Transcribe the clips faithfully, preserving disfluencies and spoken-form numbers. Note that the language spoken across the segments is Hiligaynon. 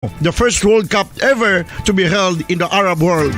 the first World Cup ever to be held in the Arab world.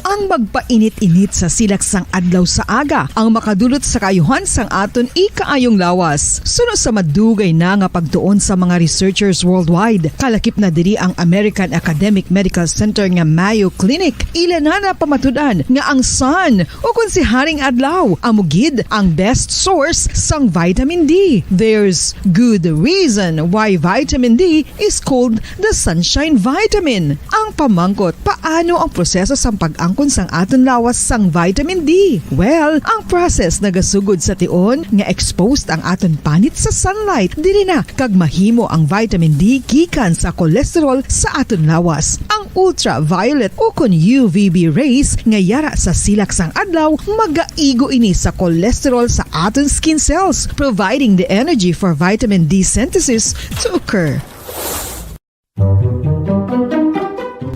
Ang magpainit-init sa silak sang adlaw sa aga ang makadulot sa kaayuhan sang aton ikaayong lawas. Suno sa madugay na nga pagtuon sa mga researchers worldwide, kalakip na diri ang American Academic Medical Center nga Mayo Clinic. Ila na napamatud-an nga ang sun, o kon si Haring Adlaw, amo gid ang best source sang vitamin D. There's good reason why vitamin D is called the sunshine vitamin. Ang pamangkot, paano ang proseso sang pag-angkon sang aton lawas sang vitamin D? Well, ang process nagasugod sa tion nga exposed ang aton panit sa sunlight. Diri na kag mahimo ang vitamin D gikan sa cholesterol sa aton lawas. Ang ultraviolet o kon U V B rays nga yara sa silak sang adlaw magaigo ini sa cholesterol sa aton skin cells, providing the energy for vitamin D synthesis to occur.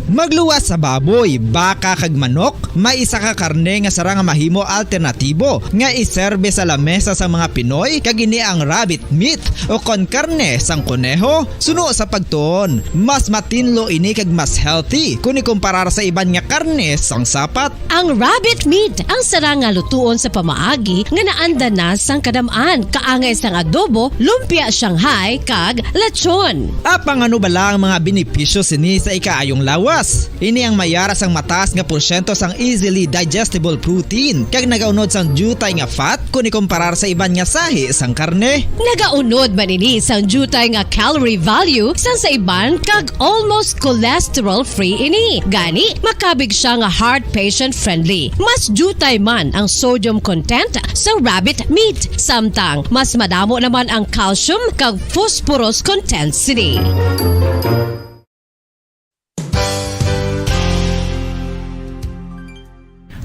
Magluwas sa baboy, baka, kag manok, may isa ka karne nga sarang nga mahimo alternatibo nga iserbe sa lamesa sang mga Pinoy, kag ini ang rabbit meat o kon karne sang koneho. Suno sa pagtuon, mas matinlo ini kag mas healthy kon ikumparar sa iban nga karne sang sapat. Ang rabbit meat ang sarang nga lutuon sa pamaagi nga naanda na sang kadam-an, kaangay sang adobo, lumpia Shanghai, kag lechon. Apang ano bala ang mga benepisyo sini sa ikaayong lawas? Ini ang mayara sang mataas nga porsyento sang easily digestible protein, kag nagaunod sang diutay nga fat kon ikumparar sa iban nga sahi sang karne. Nagaunod man ini sang diutay nga calorie value sang sa iban kag almost cholesterol-free ini. Gani, makabig sia nga heart patient-friendly. Mas diutay man ang sodium content sa rabbit meat, samtang mas madamo naman ang calcium kag phosphorus content sini.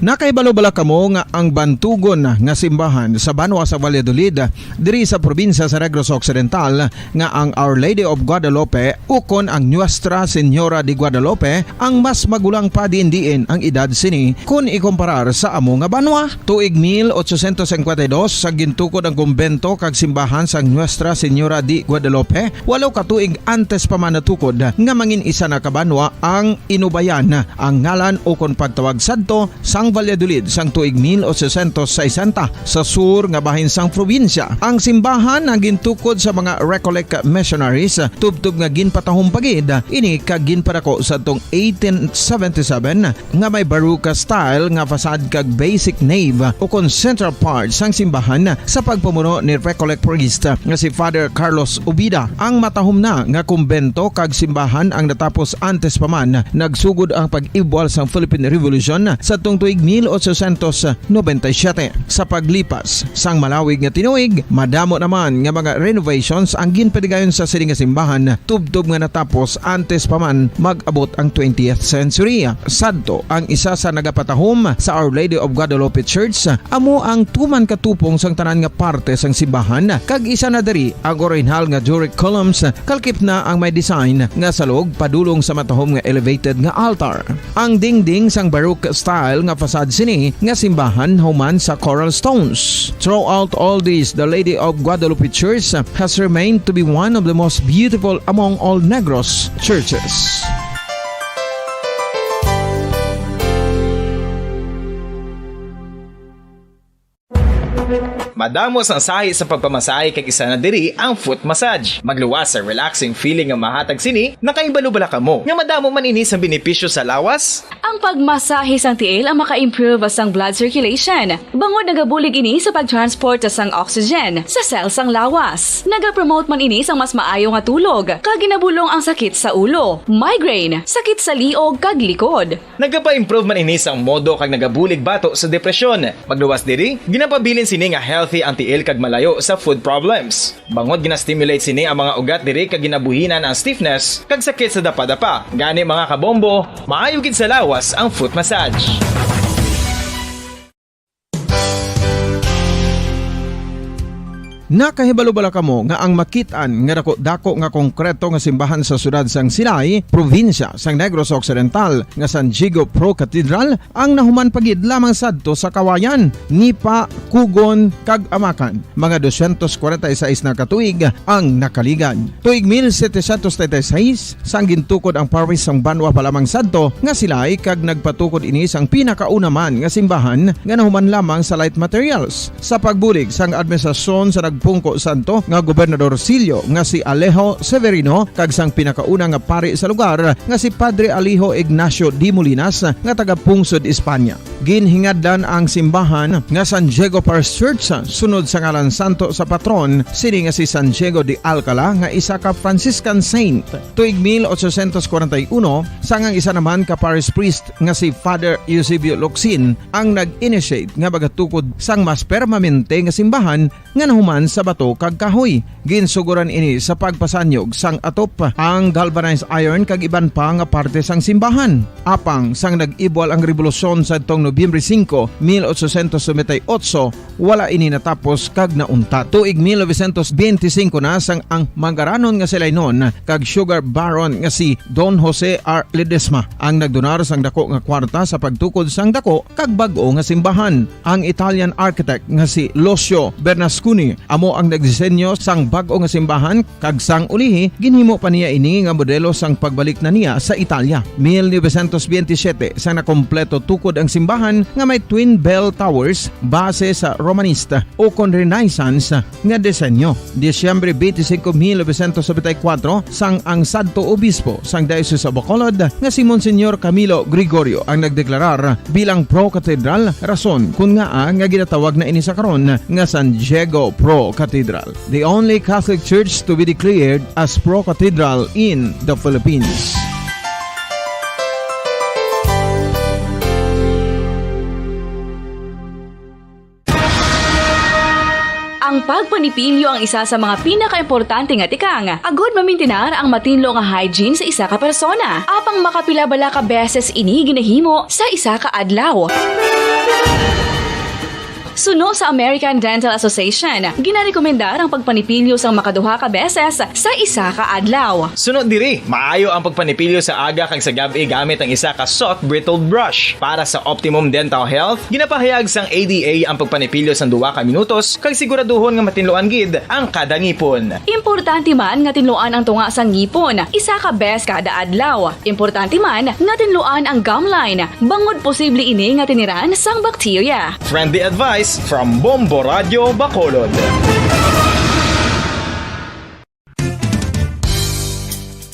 Nakahibalo bala kamo nga ang bantugon nga simbahan sa banwa sa Valladolid, diri sa probinsya sa Negros Occidental, nga ang Our Lady of Guadalupe ukon ang Nuestra Señora de Guadalupe ang mas magulang pa diin-diin ang edad sini kon ikumparar sa amo nga banwa? Tuig mil ochocientos cincuenta y dos sa gintukod ang kumbento kag simbahan sang Nuestra Señora de Guadalupe, walo ka tuig antes pa man natukod nga mangin isa na ka banwa ang Inubayan ang ngalan ukon pagtawag sadto sang Valladolid sang tuig mil ochocientos sesenta sa sur nga bahin sang probinsya. Ang simbahan ang gintukod sa mga Recollect missionaries, tubtob nga ginpatahom pa gid ini kag ginpadako sadtong eighteen seventy-seven, nga may Baroque style nga facade kag basic nave ukon central part sang simbahan sa pagpamuno ni Recollect priest nga si Father Carlos Ubida. Ang matahom na nga kumbento kag simbahan ang natapos antes pa man nagsugod ang pag-ibwal sang Philippine Revolution sadtong tuig mil ochocientos noventa y siete. Sa paglipas sang malawig nga tinuig, madamo naman nga mga renovations ang ginpadigayon sa sini nga simbahan, tubtob nga natapos antes pa man mag-abot ang twentieth century. Sadto, ang isa sa nagapatahom sa Our Lady of Guadalupe Church amo ang tuman ka tupong sang tanan nga parte sang simbahan, kag isa na diri ang orihinal nga Doric columns, kalkip na ang may design nga salog padulong sa matahom nga elevated nga altar. Ang dingding sang Baroque style nga facade sini nga simbahan human sa coral stones. Throughout all this, the Lady of Guadalupe Church has remained to be one of the most beautiful among all Negros churches. Madamo sang sahi sa pagpamasahe, kag isa na diri ang foot massage. Magluwas sa relaxing feeling nga mahatag sini. Nakahibalo bala kamo nga madamo man ini sang benepisyo sa lawas? Ang pagmasahe sang tiil ang maka-improve sang blood circulation, bangod nagabulig ini sa pag-transport sang oxygen sa cell sang lawas. Nagapromote man ini sang mas maayo nga tulog, kag ginabulong ang sakit sa ulo, migraine, sakit sa liog, kag likod. Nagapa-improve man ini sang modo kag nagabulig bato sa depresyon. Magluwas diri, ginapabilin sini nga healthy ang tiil kag malayo sa food problems. Bangod gina-stimulate sini ang mga ugat diri kag ginabuhinan ang stiffness kag sakit sa dapadapa. Gani, mga kabombo, maayo gid sa lawas ang foot massage. Nakahibalo bala kamo nga ang makit-an nga dako-dako nga konkreto nga simbahan sa siyudad sang Silay, probinsya sang Negros Occidental, nga San Diego Pro Cathedral, ang nahuman pa gid lamang sadto sa Kawayan, Nipa, Kugon, kag Amakan? Mga dosyentos kwarenta y seis na ka tuig ang nakaligad. Tuig mil setecientos treinta y seis, sang gintukod ang parish sang banwa pa lamang sadto nga Silay, kag nagpatukod ini sang pinakauna man nga simbahan nga nahuman lamang sa light materials. Sa pagbulig sang administrasyon sa nagpungko sadto nga gobernadorcillo nga si Alejo Severino kag sang pinakauna nga pari sa lugar nga si Padre Alejo Ignacio de Molinas nga taga-pungsod Espanya. Ginhingadlan ang simbahan nga San Diego Parish Church sunod sa ngalan santo sa patron sini nga si San Diego de Alcala nga isa ka Franciscan saint. Tuig mil ochocientos kwarenta y uno, sang ang isa naman ka parish priest nga si Father Eusebio Locsin ang nag-initiate nga magatukod sang mas permanente nga simbahan nga nahuman sa bato kag kahoy. Ginsugoran ini sa pagpasanyog sang atop, ang galvanized iron kag iban pa nga parte sang simbahan. Apang sang nag-ibwal ang rebolusyon sadtong Nobyembre singko, mil ochocientos noventa y ocho, wala ini natapos kag nauntat. Tuig mil novecientos benti singko na sang ang mangaranon nga Silaynon kag sugar baron nga si Don Jose R. Ledesma ang nagdonar sang dako nga kwarta sa pagtukod sang dako kag bag-o nga simbahan. Ang Italian architect nga si Lucio Bernasconi amo ang nagdisenyo sang bag-o nga simbahan, kag sang ulihi, ginhimo pa niya ini nga modelo sang pagbalik na niya sa Italia. Mil novecientos benti siyete, sa nakompleto tukod ang simbahan nga may twin bell towers base sa Romanista o kon Renaissance nga disenyo. Disyembre twenty-five, mil novecientos noventa y cuatro, sang ang sadto obispo sang Diocese of Bacolod nga si Monsignor Camilo Gregorio ang nagdeklarar bilang pro-cathedral, rason kun ngaa nga ginatawag na ini sa karon nga San Diego Pro Cathedral, the only Catholic church to be declared as pro-cathedral in the Philippines. Ang pagpanipilyo ang isa sa mga pinakaimportante nga tikang agud mamintinar ang matinlo nga hygiene sa isa ka persona. Apang makapila bala ka beses ini ginahimo sa isa ka adlaw? Suno sa American Dental Association, ginarekomendar ang pagpanipilyo sang makaduha ka beses sa isa ka adlaw. Suno diri, maayo ang pagpanipilyo sa aga kag sa gab-i gamit ang isa ka soft bristled brush. Para sa optimum dental health, ginapahayag sang A D A ang pagpanipilyo sang duha ka minutos kag siguraduhon nga matinluan gid ang kada ngipon. Importante man nga tinluan ang tunga sang ngipon isa ka bes kada adlaw. Importante man nga tinluan ang gum line, bangod posible ini nga tiniran sang bakterya. Friendly advice from Bombo Radio Bacolod.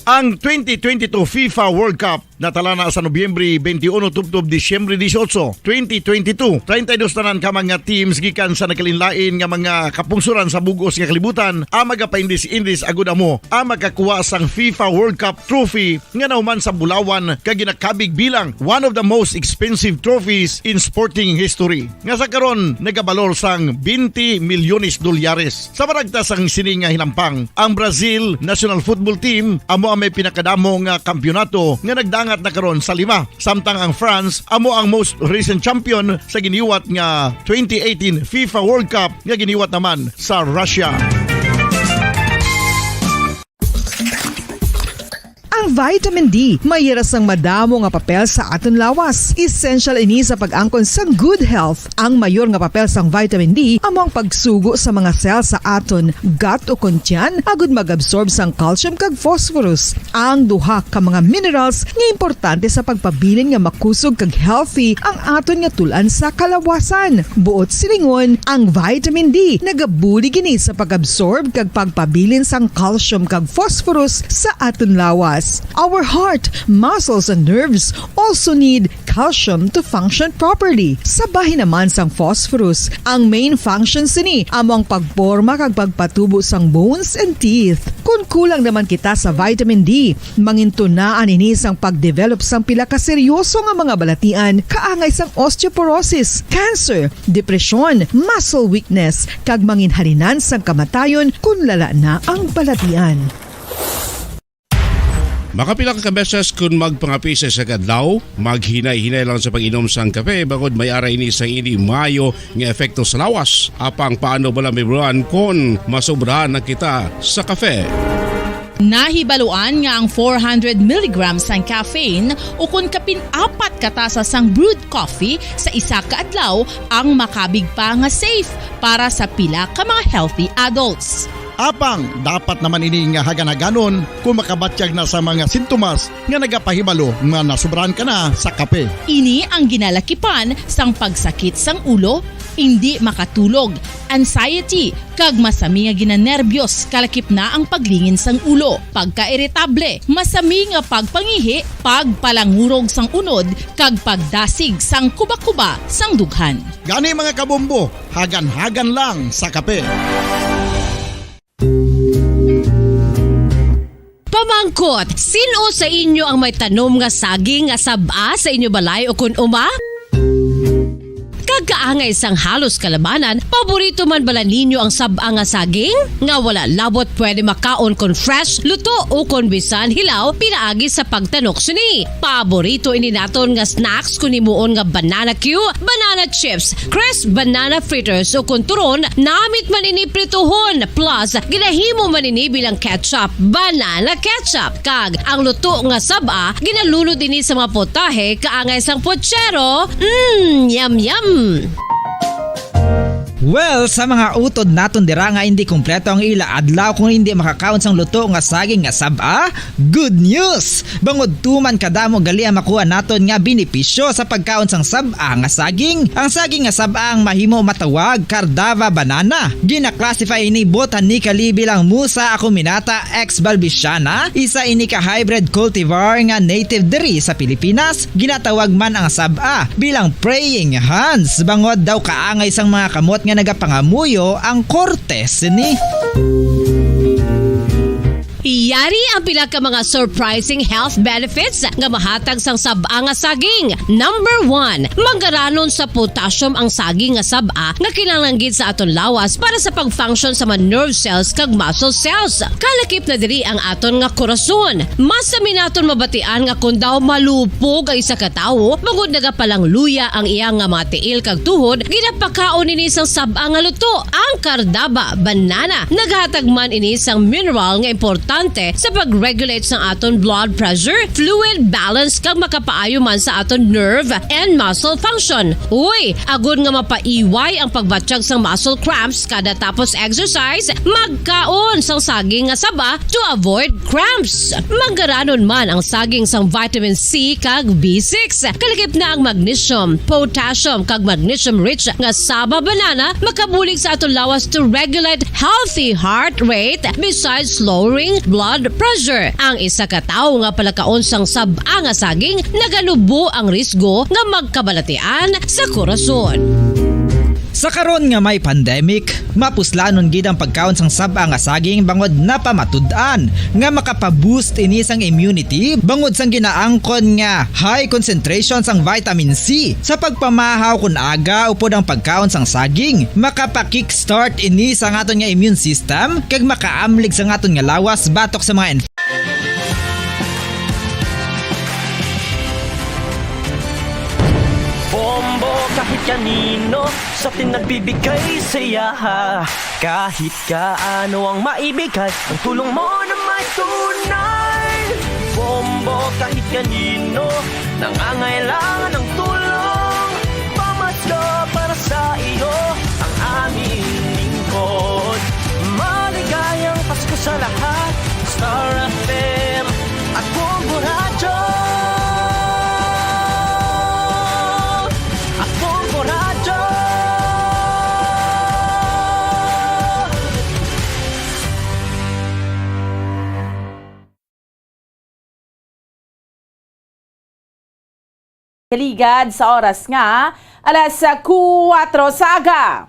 Ang twenty twenty-two FIFA World Cup natala na sa Nobyembre twenty-one tubtob Disyembre dieciocho, twenty twenty-two. Treinta y dos tanan ka mga teams gikan sa nagkalainlain nga mga kapungsoran sa bug-os nga kalibutan ang magapaindis-indis agud amo ang makakuha sang FIFA World Cup trophy nga nahuman sa bulawan kag ginakabig bilang one of the most expensive trophies in sporting history, nga sa karon nagabalor sang twenty milyones dolyares. Sa panagta sang sini nga hinampang, ang Brazil national football team amo ang may pinakadamo nga kampiyonato nga nagdangat na karon sa lima, samtang ang France amo ang most recent champion sa giniwat nga twenty eighteen FIFA World Cup nga giniwat naman sa Russia. Ang vitamin D may ira sang madamo nga papel sa aton lawas. Essential ini sa pag-angkon sang good health. Ang mayor nga papel sang vitamin D amo ang pagsugo sa mga cell sa aton gut o kon tiyan agud mag-absorb sang calcium kag phosphorus, ang duha ka mga minerals nga importante sa pagpabilin nga makusog kag healthy ang aton nga tul-an sa kalawasan. Buot silingon, ang vitamin D nagabulig ini sa pag-absorb kag pagpabilin sang calcium kag phosphorus sa aton lawas. Our heart, muscles, and nerves also need calcium to function properly. Sa bahin naman sang phosphorus, ang main function sini amo ang pagporma kag pagpatubo sang bones and teeth. Kon kulang naman kita sa vitamin D, mangintunaan ini sang pag-develop sang pila ka seryoso nga mga balatian, kaangay sang osteoporosis, cancer, depresyon, muscle weakness, kag manginhalinan sang kamatayon kon lala na ang balatian. Makapila ka beses kun magpangape sa isa ka adlaw, maghinay-hinay lang sa pag-inom sang kape, bangod may ara ini sang indi maayo nga epekto sa lawas. Apang paano bala, Mibran, kon masobrahan na kita sa kape? Nahibaluan nga ang four hundred milligrams sang caffeine, ukon kapin apat ka tasa sang brewed coffee sa isa ka adlaw, ang makabig pa nga safe para sa pila ka mga healthy adults. Apang dapat naman ini nga hagan-haganon kung makabatyag na sa mga sintomas nga nagapahibalo nga nasubrahan ka na sa kape. Ini ang ginalakipan sang pagsakit sang ulo, indi makatulog, anxiety, kag masami nga ginanerbyos, kalakip na ang paglingin sang ulo, pagkairitable, masami nga pagpangihi, pagpalangurog sang unod, kag pagdasig sang kuba-kuba sang dughan. Gani, mga kabombo, hagan-hagan lang sa kape. Pamangkot, sin-o sa inyo ang may tanom nga saging nga sab-a sa inyo balay ukon uma? Kag kaangay sang halos kalabanan, paborito man bala ninyo ang sab-a nga saging? Nga wala labot pwede makaon kon fresh, luto, ukon bisan hilaw pinaagi sa pagtanok sini. Paborito ini naton nga snacks kon himuon nga banana cue, banana chips, crisp banana fritters, ukon turon, namit man ini prituhon, plus ginahimo man ini bilang ketchup, banana ketchup. Kag ang luto nga sab-a, ginalunod ini sa mga putahe kaangay sang putsero. Mm, yum, yum! Well, sa mga utod naton dira nga indi kompleto ang ila adlaw kung indi makakaon sang luto nga saging nga sab-a, good news! Bangod tuman kadamo gali ang makuha naton nga benepisyo sa pagkaon sang sab-a nga saging. Ang saging nga sab-a ang mahimo matawag Cardava banana. Gina-classify ini botanically bilang Musa acuminata ex balbisiana, isa ini ka hybrid cultivar nga native diri sa Pilipinas. Ginatawag man ang sab-a bilang praying hands, bangod daw kaangay sang mga kamot nga nagapangamuyo ang korte sini. Yari ang pila ka mga surprising health benefits nga mahatag sang sab-a nga saging. Number one, manggaranon sa potassium ang saging nga sab-a nga kinahanglan gid sa aton lawas para sa pag-function sa mga nerve cells kag muscle cells. Kalakip na diri ang aton nga korason. Masami naton mabatian nga kon daw malupog ang isa ka tawo, bangod nagapalangluya ang iya nga mga tiil kag tuhod, ginapakaon ini sang sab-a nga luto, ang Cardaba banana. Naghatag man ini sang mineral nga importante sa pag-regulate sang aton blood pressure, fluid balance, kag makapaayo man sa aton nerve and muscle function. Uy, agod nga mapaiway ang pagbatyag sang muscle cramps kada tapos exercise, magkaon sang saging nga saba to avoid cramps. Manggaranon man ang saging sang vitamin C kag B six. Kalakip na ang magnesium, potassium, kag magnesium-rich nga saba banana makabulig sa aton lawas to regulate healthy heart rate besides lowering blood pressure. Ang isa ka tawo nga palakaon sang sab-a nga saging naganubo ang risgo nga magkabalatian sa korason. Sa karon nga may pandemic, mapuslanon gid ang pagkaon sang sab-a nga saging bangod napamatud-an nga makapa-boost ini sang immunity bangod sang ginaangkon nga high concentration sang vitamin C. Sa pagpamahaw kon aga upod ang pagkaon sang saging, makapa-kickstart ini sang aton nga immune system kag makaamlig sang aton nga lawas batok sa mga inf- Bombo kahit kanino sa atin nagbibigay saya. Kahit kaano ang maibigay, ang tulong mo na may tunay. Bombo kahit kanino nangangailangan ng tulong. Pamasko para sa iyo ang aming lingkod. Maligayang Pasko sa lahat. Star F M at Bombo Radyo. At Bombo Radyo. Kaligad sa oras nga alas kuwatro sa aga.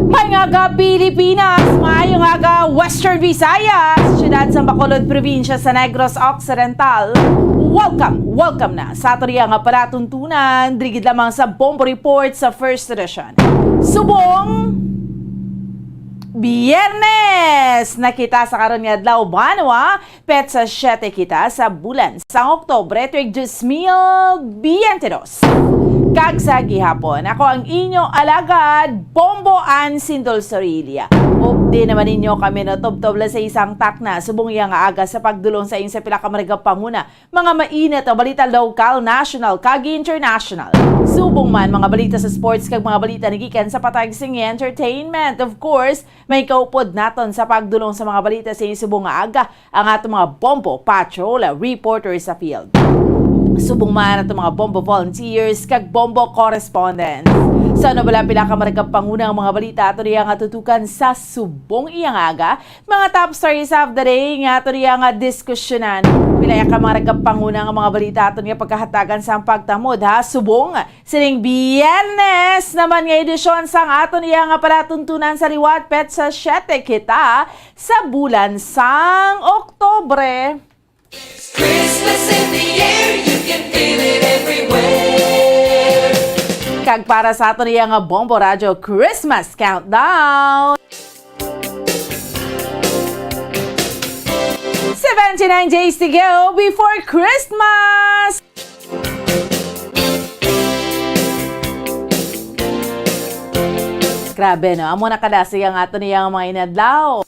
May nga Pilipinas, maayong aga, Western Visayas, siyudad sa Bacolod, probinsya sa Negros Occidental. Welcome, welcome na sa ato riya nga palatuntunan, diri gid lamang sa Bombo Report sa First Edition. Subong Biyernes na kita sa karon nga adlaw, banwa, petsa siyete kita sa bulan sang Oktubre, tuig dos mil biyente dos. Kag sa gihapon, ako ang inyo alagad, Bombo Ann Sindol Sorilla. Updi naman ninyo kami natubtob lang sa isang takna, subong iya nga aga sa pagdulong sa inyo sa pila ka mga panguna, mga mainit nga balita lokal, national, kag international. Subong man mga balita sa sports kag mga balita nagikan sa patag sing entertainment. Of course, may kaupod naton sa pagdulong sa mga balita sa subong nga aga ang ato mga Bombo Patrol reporter sa field. Subong man ato mga Bombo volunteers kag Bombo correspondents. Sa ano bala pila ka maragap pangunang mga balita ato niya nga tutukan sa subong iya nga aga, mga top stories of the day nga ato niya nga diskusyonan. Pila ka maragap pangunang mga balita ato niya pagkahatagan sa pagtamod, ha, subong sining Biyernes naman nga edisyon sang aton iya nga palatuntunan sa liwat, petsa siyete kita sa bulan sang Oktubre. Christmas in the air, you can feel it everywhere. Kag para sa aton iya nga Bombo Radyo Christmas Countdown. Seventy-nine days to go before Christmas. Grabe, no? Amo na kadasig ang ato niya nga mga inadlaw.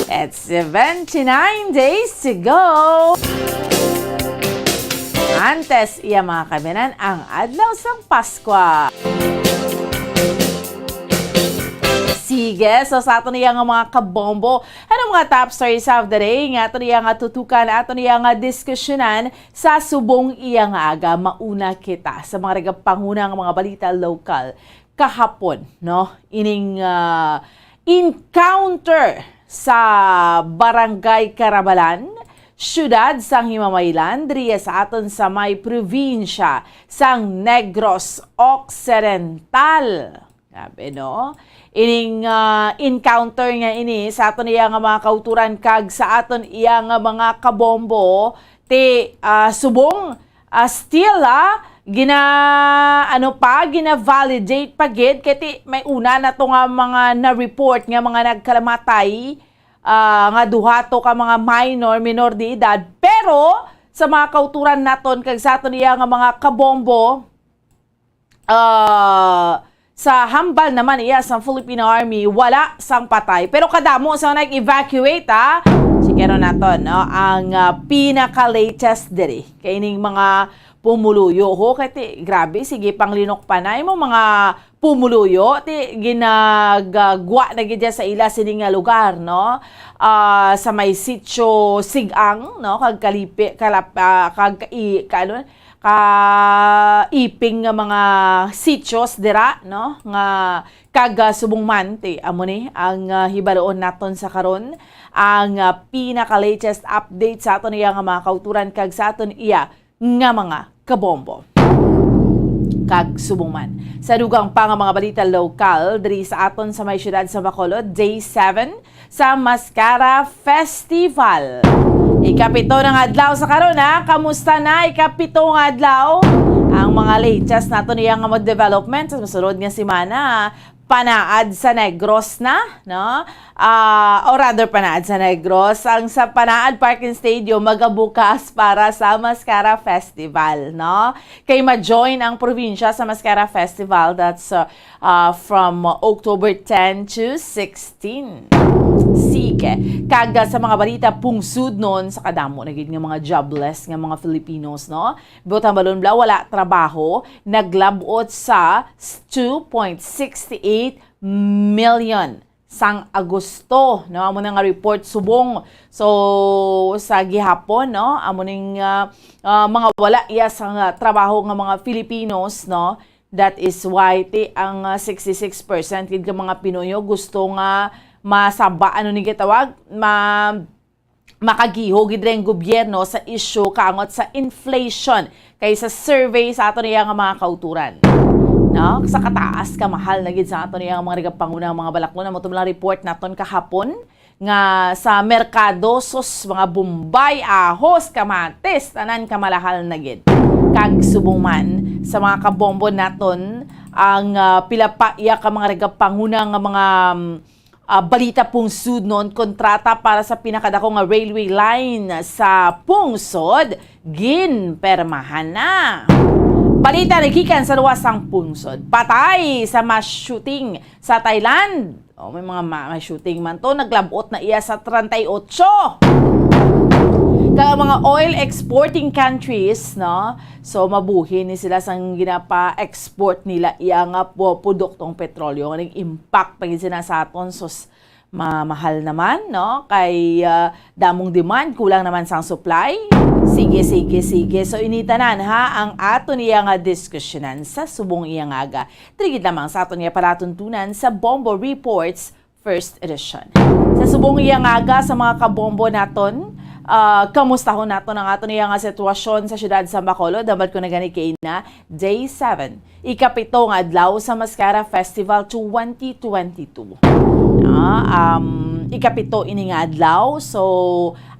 It's seventy-nine days to go. Antes iya mga kaminan ang adlaw sang Paskwa. Sige, so sa ato niya nga mga kabombo, ano mga top stories of the day nga ato niya nga tutukan, ato niya nga diskusyonan sa subong iya nga aga, mauna kita sa mga nagapangunang mga balita lokal kahapon, no? Ining, ah, encounter sa Barangay Carabalan, siyudad sang Himamaylan, diri sa aton sa may probinsya sang Negros Occidental. Grabe, no? Ining, ah, encounter nga ini sa aton iya nga mga kauturan kag sa aton iya nga mga kabombo, ti, ah, subong, ah, still, ah, gina, ano pa, gina-validate pa gid, kay ti may una na to nga mga na-report nga mga nagkalamatay, ah, nga duha to ka mga minor, minor de edad, pero sa mga kauturan naton kag sa aton iya nga mga kabombo, ah, sa hambal naman iya sa Filipino Army, wala sang patay. Pero kadamo sa nag-evacuate, ha? Sige ron naton, no? Ang, ah, pinaka-latest diri kay ning mga pumuluyo, ho, kay ti, grabe, sige pang linukpanay mo mga pumuluyo, ti ginagagwa na gid sa ila sini nga lugar, no? Ah, sa may sitio Sigang, no? Kag Kalipi, Kalap-, ah, kag i-, ka-, ano? Kaiping nga mga sitios dira, no? Nga kag, ah, subong man, ti, amo ni ang, ah, hibaluon naton sa karon, ang, ah, pinaka-latest update sa aton iya nga mga kauturan kag sa aton iya nga mga kabombo. Kag subong man, sa dugang pa nga mga balita lokal diri sa aton sa may siyudad sa Bacolod, day seven sa Mascara Festival. Ikapito na nga adlaw sa karon, ha? Kamusta na ikapito nga adlaw? Ang mga latest nato niya nga mga development sa masunod nga semana, panaad sa Negros na, no? Ah, or rather, panaad sa Negros. Ang sa Panaad Park and Stadium magabukas para sa Mascara Festival, no? Kay ma-join ang probinsya sa Mascara Festival. That's, uh, uh, from October ten to sixteen. Sige. Kag, uh, sa mga balita, pungsod noon, sa kadamo na gid nga mga jobless nga mga Filipinos, no? Buot hambalon bala, wala trabaho, naglab-ot sa two point six eight million sang Agosto, no? Amo na nga report subong. So, sa gihapon, no? Amo ning, ah, ah, mga wala iya sa nga trabaho nga mga Filipinos, no? That is why ti ang, ah, sixty-six percent gid nga mga Pinoyo gusto nga masaba, ano ni gitawag, ma-, makagiho gid rin gobyerno sa isyu kaangot sa inflation kay sa survey sa ato niya nga mga kauturan. no? Sa kataas, kamahal na gid sa aton iyang mga nagapangunang mga balaklon. Amo to lang report naton kahapon nga sa merkado, sus, mga bombay, ahos, kamatis, tanan kamalahal na gid. Kag subong man sa mga kabombo naton, ang, ah, pila pa iya ka mga nagapanguna nga mga, um, ah, balita pungsod noon, kontrata para sa pinakadako nga railway line sa pungsod, ginpermahan na. Balita nagikan sa luwas sang pungsod, patay sa mass shooting sa Thailand. Oh, may mga ma-, may shooting man to. Naglabot na iya sa treinta y ocho. Kag ang mga oil exporting countries, no? So, mabuhi ni sila sang ginapa-export nila iya nga pu-, produktong petrolyo. Nga nag-impact pa gid sila sa aton. Sus, ma-, mahal naman, no? Kay, ah, damong demand, kulang naman sang supply. Sige, sige, sige. So, ini tanan, ha, ang aton iya nga diskusyonan sa subong iya nga aga. Diri gid lamang sa aton nga palatuntunan sa Bombo Reports First Edition. Sa subong iya nga aga sa mga kabombo naton, ah, kamustahon naton ang aton iya nga sitwasyon sa siyudad sa Bacolod. Hambal ko na gani kay na, day seven, ikapito nga adlaw sa Mascara Festival twenty twenty-two. Ah, um, ikapito ini nga adlaw, so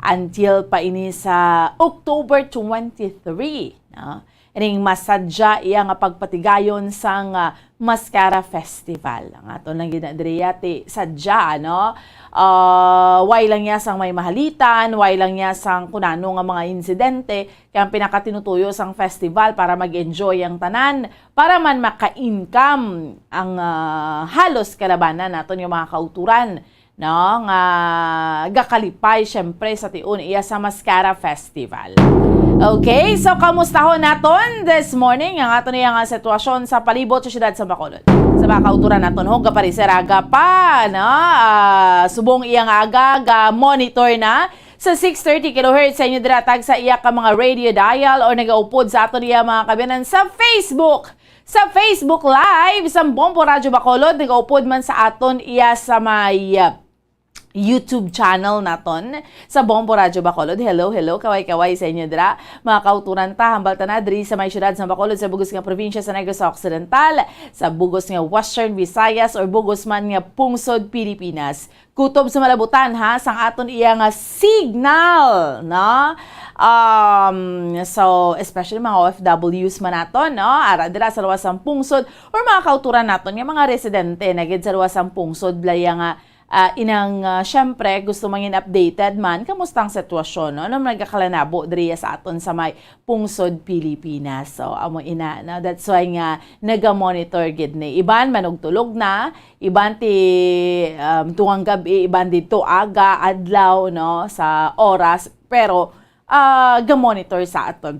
until pa ini sa October twenty-three, no? Ining masadya iya nga pagpatigayon sang, ah, Mascara Festival. Ang aton lang gina-, diriya ti sadya, no? Ah, why lang niya sang may mahalitan, why lang niya sang kunano nga mga insidente, kay ang pinakatinutuyo sang festival para mag-enjoy ang tanan, para man maka-income ang, ah, halos kalabanan naton nga mga kauturan, no, nga gakalipay, syempre, sa tion iya sa Mascara Festival. Okay, so kamustahon naton this morning ang aton iya nga sitwasyon sa palibot sa siyudad sa Bacolod. Sa mga kauturan naton, ho, gapareserada pa, no? Ah, subong iya nga aga, ga-monitor na sa six thirty kilohertz sa inyo dira, tag sa iya ka mga radio dial, or nagaupod sa aton iya mga kabiyanan sa Facebook. Sa Facebook Live sa Bombo Radyo Bacolod, nagaupod man sa aton iya sa may, uh, YouTube channel naton sa Bombo Radyo Bacolod. Hello, hello, kaway-kaway sa inyo dira. Mga kauturan ta, hambal ta na diri sa may siyudad sa Bacolod, sa bugos nga probinsya sa Negros Occidental, sa bugos nga Western Visayas, or bugos man nga pungsod Pilipinas. Kutob sa malabutan, ha, sang aton iya nga signal, no? Um, so, especially mga O F Ws man naton, no? Ara dira sa luwas sang pungsod, or mga kauturan naton nga mga residente na gid sa luwas sang pungsod, balay nga, ah, inang, ah, syempre, gusto mangin updated man, kamusta ang sitwasyon, no? Ano man nagakalanabo diri sa aton sa may pungsod Pilipinas. So, amo ina, no? That's why nga naga-monitor gid ni. Iban manugtulog na, iban ti, um, tungang gab-i, iban didto aga, adlaw, no, sa oras. Pero, ah, ga-monitor sa aton.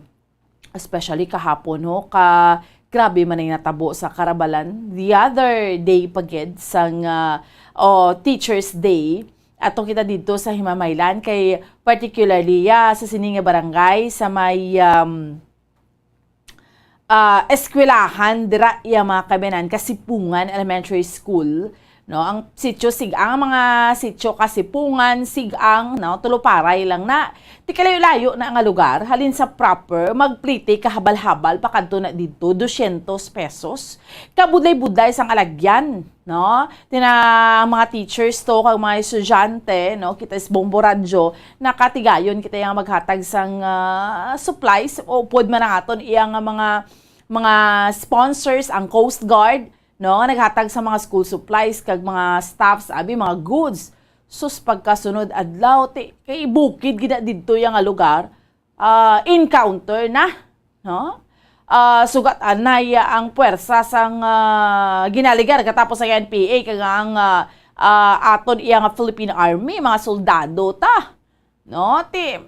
Especially kahapon, no, ka grabe man ang natabo sa Carabalan. The other day pa gid sang, ah, oh, Teachers' Day, ato kita didto sa Himamaylan, kay particularly, ya, sa sini nga barangay, sa may, um, ah, eskwelahan dira, ya, mga kabiyanan, Kasipungan Elementary School, no? Ang sitio Sig-ang, ang mga sitio Kasipungan, Sig-ang, no? Tuluparay lang na. Ti kalayo-layo na nga lugar, halin sa proper, magpliti ka habal-habal pakadto na didto, dosyentos pesos. Kabudlay-budlay sang alagyan, no? Ti na ang mga teachers to, kag mga estudyante, no? Kita is Bombo Radyo, nakatigayon kita yang maghatag sang, ah, supplies, o upod man ang aton iya nga mga, mga sponsors, ang Coast Guard, no? Nga naghatag sa mga school supplies kag mga staffs, abi, mga goods. Sus, pagkasunod adlaw, ti, kay bukid gid na didto iya nga lugar, ah, encounter na, no? Ah, sugat anay ang puwersa sang, ah, ginaligar katapos sa N P A kag ang, ah, ah, aton iya nga Philippine Army, mga soldado ta, no? Ti,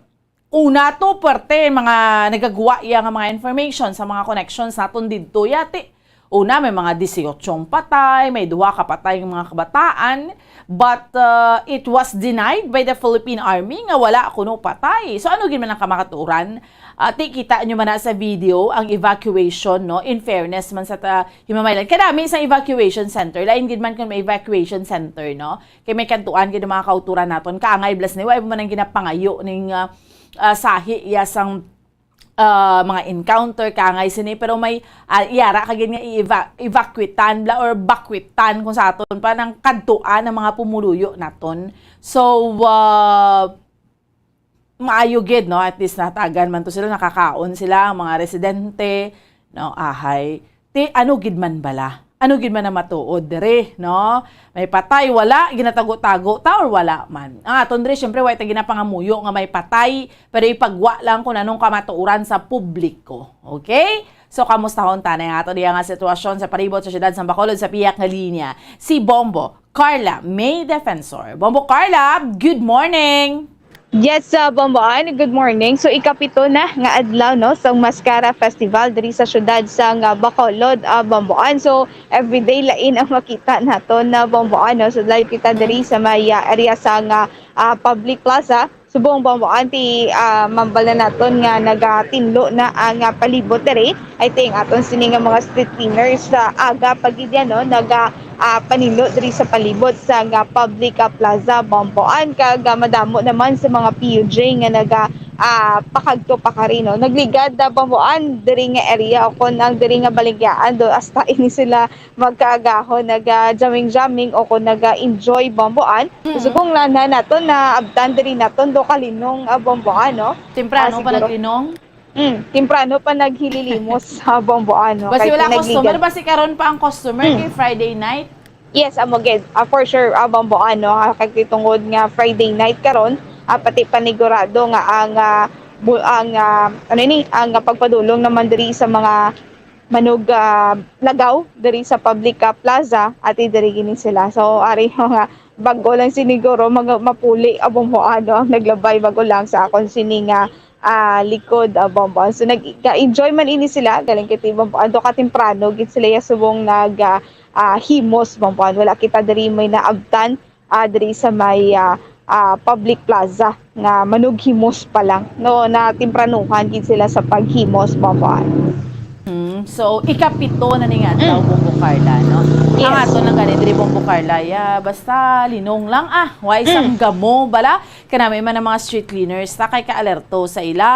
una to, puwerte mga nagagwa iya nga mga information sa mga connections naton didto, ya, ti, una, may mga disiotso ang patay, may duha ka patay nga mga kabataan, but, uh, it was denied by the Philippine Army nga wala kuno patay. So, ano gid man ang kamakatuoran? Ah, ti, kita nyo man na sa video ang evacuation, no? In fairness man sa ta-, Himamaylan, kadami sa evacuation center. Lain gid man kung may evacuation center, no? Kay may kadtuan gid ang mga kauturan naton. Kaangay, blas ni, wa man ang ginapangayo ning, ah, ah, sahi iya sang ah, mga encounter, kaangay sini, pero may, ah, yara ka gid nga i-eva-, evacuetan bla or bakwitan kung sa aton pa nang kadtuan ang mga pumuluyo naton. So, ah, maayo gid, no? At least natagan man to sila, nakakaon sila, ang mga residente, no? Ahay. Ti, ano gid man bala? Ano gid man ang matuod diri, no? May patay, wala, ginatago-tago ta or wala man? Ang aton diri, syempre, wa ta ginapangamuyo nga may patay, pero ipagwa lang kung anong kamatuoran sa publiko. Okay? So, kamustahon ta na ang ato diya nga sitwasyon sa palibot sa siyudad sa Bacolod sa piyak nga linya. Si Bombo Carla May Defensor. Bombo Carla, good morning! Yes, uh, Bomboan, good morning. So, ikapito na nga adlaw, no, sa Mascara Festival diri sa siyudad sa nga Bacolod, uh, Bomboan. So, everyday lain ang makita naton na Bomboan, no? So, live kita diri sa may, uh, area sa nga, uh, public plaza. Subong Bomboan, ti, uh, mambal na naton nga nagatinlo na ang, uh, palibot diri. I think aton sini nga mga street cleaners sa aga pa gid yan, no, naga, ah, paninlo diri sa palibot sa nga public, ah, plaza, Bomboan, kag, ah, madamo naman sa mga P U J nga naga, ah, pakadto pa kari, no. Nagligad na Bomboan diri nga area o kon ang diri nga baligya do hasta ini sila magkaagahon, naga jamming-jamming o kon naga-enjoy Bomboan. Mm. Subong lang na naton na abtan diri naton do kalinong, ah, Bomboan, no. Temprano pa naglinong? Mm, temprano pa naghililimos sa Bomboan, no? Basi wala customer, basi karon pa ang customer kay Friday night. Yes, amo gid. Ah, for sure, ah, Bomboan, no? Ah, kay tungod nga Friday night karon, ah, pati panigurado nga ang, ah, bu-, ang, ah, ano ni, ang, ah, pagpadulong naman diri sa mga manog, ah, lagaw diri sa public, ah, plaza, ati diri gini sila. So, ari nga bag-o lang siniguro mga mapuli, ah, Bomboan, no, ang naglabay bag-o lang sa akon sini nga ah, likod, ah, Bomboan. So, nag-enjoy man ini sila, galing kay Bomboan. Ato ka temprano, gid sila ya subong nag, ah, ah, himos, Bomboan. Wala kita diri may naabtan, ah, diri sa may, ah, ah, public plaza nga manughimos pa lang. No, na tempranuhan gid sila sa paghimos, Bomboan. Hmm, so, ikapito na ni nga adlaw, Bombo Carla, no? Ang ato lang gani diri, Bombo Carla, ya, basta linong lang, ah, way sang gamo, bala. Kanami man ang mga street cleaners, ta kay kaalerto sa ila.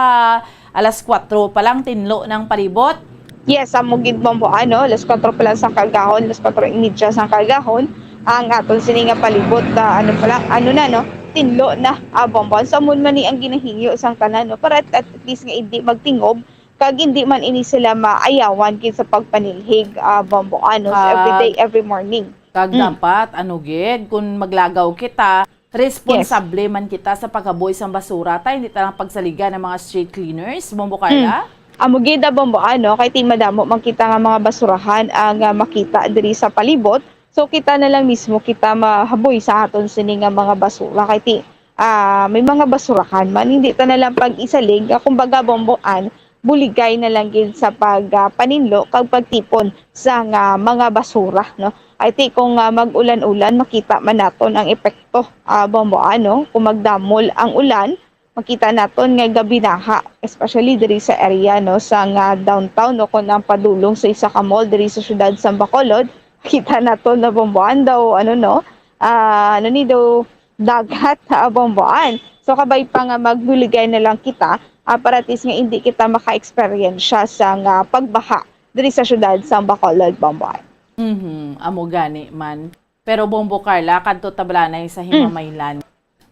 Alas kuwatro pa lang, tinlo ng palibot. Yes, amo gid, Bombo, ano, alas kuwatro pa lang sa kagahon, alas kuwatro y media sa kagahon, ang aton sini nga palibot, ah, ano pala, ano na, no, tinlo na, ah, Bombo. Sa amon man ni ang ginahingyo sang tanan, no, para at, at least nga hindi magtingob, kag hindi man ini sila maayawan gid sa pagpanilhig, ah, Bombo, ano, sa every day, every morning. Kag dapat, ano gid, kung maglagaw kita, responsable man kita sa paghaboy sang basura, ta hindi ta lang pagsaligan ang mga street cleaners, Bombo Carla? Amo gid, ah, Bombo, ano, kay ti madamo man kita nga mga basurahan ang, ah, makita diri sa palibot. So, kita na lang mismo kita mahaboy sa aton sini nga mga basura. Kay ti, ah, may mga basurahan man, hindi ta na lang pag-isalig. Ah, kumbaga, Bombo, an, buligay na lang gid sa pag, ah, paninlo kag pagtipon sa nga mga basura, no? I think kung, ah, mag-ulan-ulan, makita man naton ang epekto, ah, Bombo, ano? Kung magdamol ang ulan, makita naton nga gabinaha, especially diri sa area, no, sa nga downtown, no, kung ang padulong sa isa ka mall diri sa siyudad sa Bacolod, makita naton na Bombo, an daw, ano, no? Ah, ano ni daw, dagat, ah, Bomboan. So, kabay pa nga magbuligay na lang kita, ah, para at least nga hindi kita maka-eksperyensya sa nga pagbaha diri sa siyudad sa Bacolod, Bomboan. Mhm, amo gani man. Pero, Bombo Carla, kadto ta bala nay sa Himamaylan.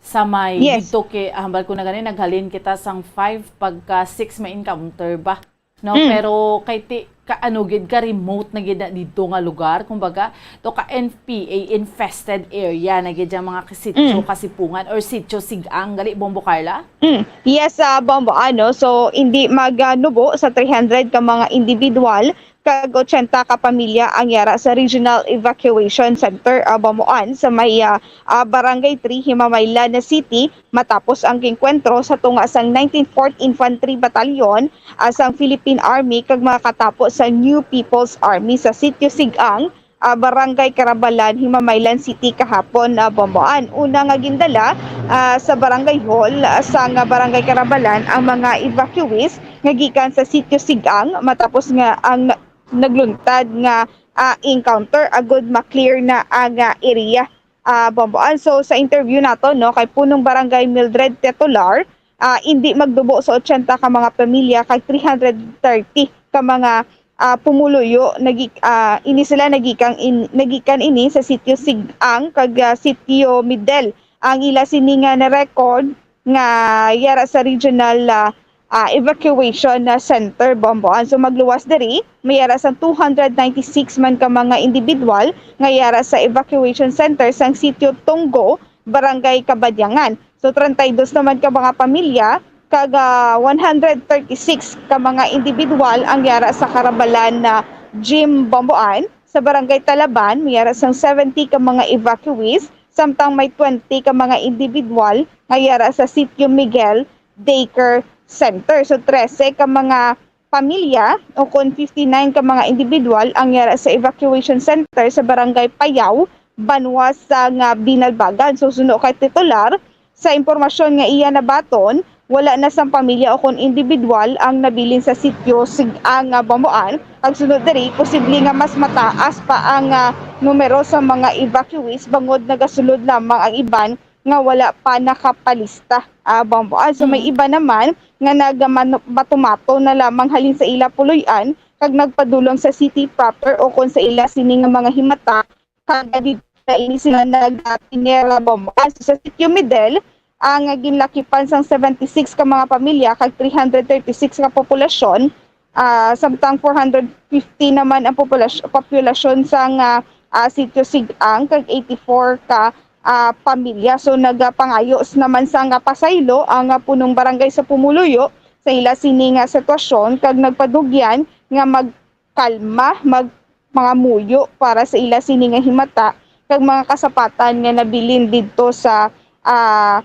Sa may didto kay, ah, hambal ko na gani, naghalin kita sang five, pagka six may encounter ba? No, pero kay ti, ka, ano gid, ka remote na gid na didto nga lugar, kumbaga, to ka N P A infested area na gid ang mga sitio Kasipungan or sitio Sigang, gali, Bombo Carla? Mm. Yes, ah, Bombo, ano, so, hindi maganubo sa three hundred ka mga individual, kag ochenta ka pamilya ang yara sa Regional Evacuation Center, ah, Bomboan, sa may, ah, ah, Barangay three, Himamaylan na City, matapos ang enkwentro sa tunga sang nineteenth Fourth Infantry Battalion, ah, sang Philippine Army kag mga katapo sa New People's Army sa Sitio Sigang, ah, Barangay Carabalan, Himamaylan City kahapon, ah, Bomboan. Una nga gindala, ah, sa Barangay Hall, ah, sang Barangay Carabalan ang mga evacuees nga gikan sa Sitio Sigang matapos nga ang na-, nagluntad nga, ah, encounter agud ma-clear na ang, ah, area, ah, Bomboan. So, sa interview nato, no, kay Punong Barangay Mildred Tetolar, ah, indi magdubo sa ochenta ka mga pamilya kag three hundred thirty ka mga, ah, pumuluyo. Nagi-, ah, ini sila nagikan in-, nagikan ini sa sitio Sigang kag, ah, sitio Midel ang ila sini nga na-record nga yara sa regional, ah, ah, evacuation na center, Bomboan. So, magluwas diri, may yara sa two hundred ninety-six man ka mga individual nga yara sa evacuation center sang sitio Tunggo, Barangay Kabadyangan. So, treinta y dos naman ka mga pamilya, kag, ah, one hundred thirty-six ka mga individual ang yara sa Karabalan na Gym, Bomboan. Sa Barangay Talaban, may yara sang seventy ka mga evacuees, samtang may twenty ka mga individual nga yara sa Sitio Miguel Daycare Center. So, trese ka mga pamilya, o kon fifty-nine ka mga individual, ang yara sa evacuation center sa Barangay Payaw, banwa sa nga Binalbagan. So, suno kay titular, sa impormasyon nga iya nabaton, wala na sang pamilya o kon individual ang nabilin sa sitio Sigang nga Bomboan. Pagsunod diri, posible nga mas mataas pa ang, ah, numero sa mga evacuees bangod nagasulod lamang ang iban nga wala pa nakapalista, ah, Bomboan. So, may Mm. iba naman nga nagamato-mato na lamang halin sa ila puloy-an kag nagpadulong sa city proper o kon sa ila sini nga mga himata, kag didto na ini sila nagtinera, Bomboan. So, sa Sitio Midel, ang ginlakipan sang seventy-six ka mga pamilya kag three hundred thirty-six ka populasyon, ah, samtang four hundred fifty naman ang populasy-, populasyon sang, ah, ah, Sitio Sigang kag eighty-four ka, ah, pamilya. So, nagapangayo s-, naman sang, ah, pasaylo ang, ah, punong barangay sa pumuluyo sa ila sini nga sitwasyon kag nagpadugyan nga magkalma, mag-, mga muyo para sa ila sini nga himata kag mga kasapatan nga nabilin didto sa, ah,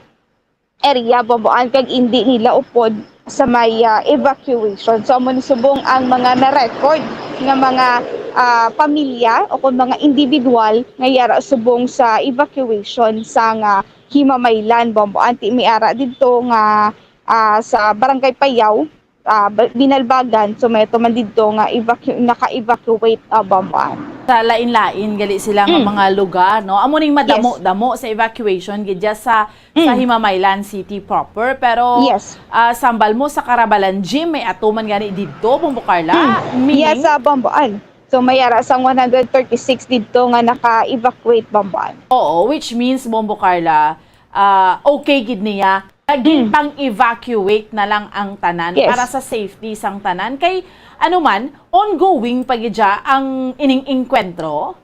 area, Bomboan, kag indi nila upod sa may, ah, evacuation. So, amo ni subong ang mga na-record nga mga, ah, pamilya o kon mga individual nga yara subong sa evacuation sa nga Himamaylan, Bomboan. Ti may ara didto nga, ah, sa Barangay Payaw, ah, ba-, Binalbagan, so may tuman didto nga evacu-, naka-evacuate, ah, Bomboan. Sa lain-lain gali sila nga Mm. mga lugar, no? Amo ning Yes. madamo-damo sa evacuation gid dya sa, sa Mm. Himamaylan City proper. Pero, Yes. ah, sambal mo sa Karabalan Gym, may ato man gani didto, Bombo Carla. Mm. Meaning? Yes, sa Bomboan. So, may ara sang one hundred thirty-six didto nga naka-evacuate, Bomboan. Oo, which means, Bombo Carla, ah, okay gid niya. Naging Mm. pang-evacuate na lang ang tanan Yes. para sa safety sang tanan. Kay, ano man, ongoing pa gid siya ang ining engkwentro?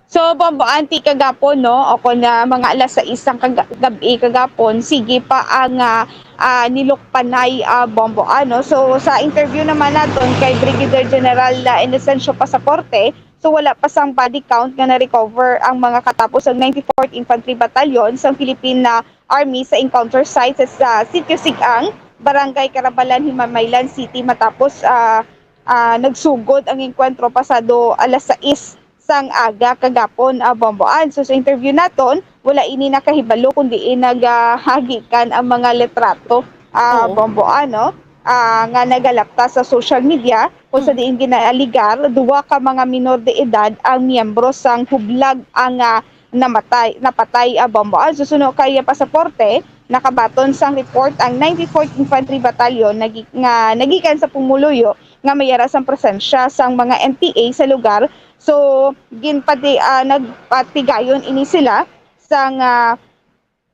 So, Bomboan, ti kagapon, no, o kon, ah, mga alas sais sang kaga-, gab-i kagapon, sige pa ang, ah, ah, nilukpanay, ah, Bomboan, no. So, sa interview naman naton kay Brigadier General, ah, Inocencio Pasaporte, so wala pa sang body count nga na-recover ang mga katapos ang ninety-fourth Infantry Battalion sang Philippine, ah, Army sa encounter site sa, sa Sitio Sigang, Barangay Karabalan, Himamaylan City, matapos, ah, ah, nagsugod ang engkwentro pasado alas sais sang aga kagapon, ah, Bomboan. So, sa interview naton, wala ini nakahibalo kung diin nagahagikan ang mga litrato, ah, Oo. Bomboan, no? Ah, nga nagalapta sa social media, kung sa Mm. diin ginaaligar, duwa ka mga minor de edad ang miyembro sang hublag ang, ah, namatay, napatay, ah, Bomboan. Susuno kay, ah, Pasaporte, nakabaton sang report ang ninety-fourth Infantry Battalion nagi-, nga nagikan sa pumuluyo nga may ara sang presensya sang mga N P A sa lugar. So, ginpati-, ah, nagpatigayon ini sila sang, ah,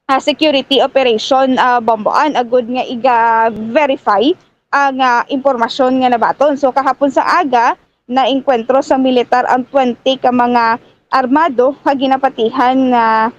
ah, security operation, ah, Bomboan, agud nga iga-verify ang, ah, impormasyon nga nabaton. So, kahapon sa aga, naengkwentro sa militar ang twenty ka mga armado nga ginapatihan nga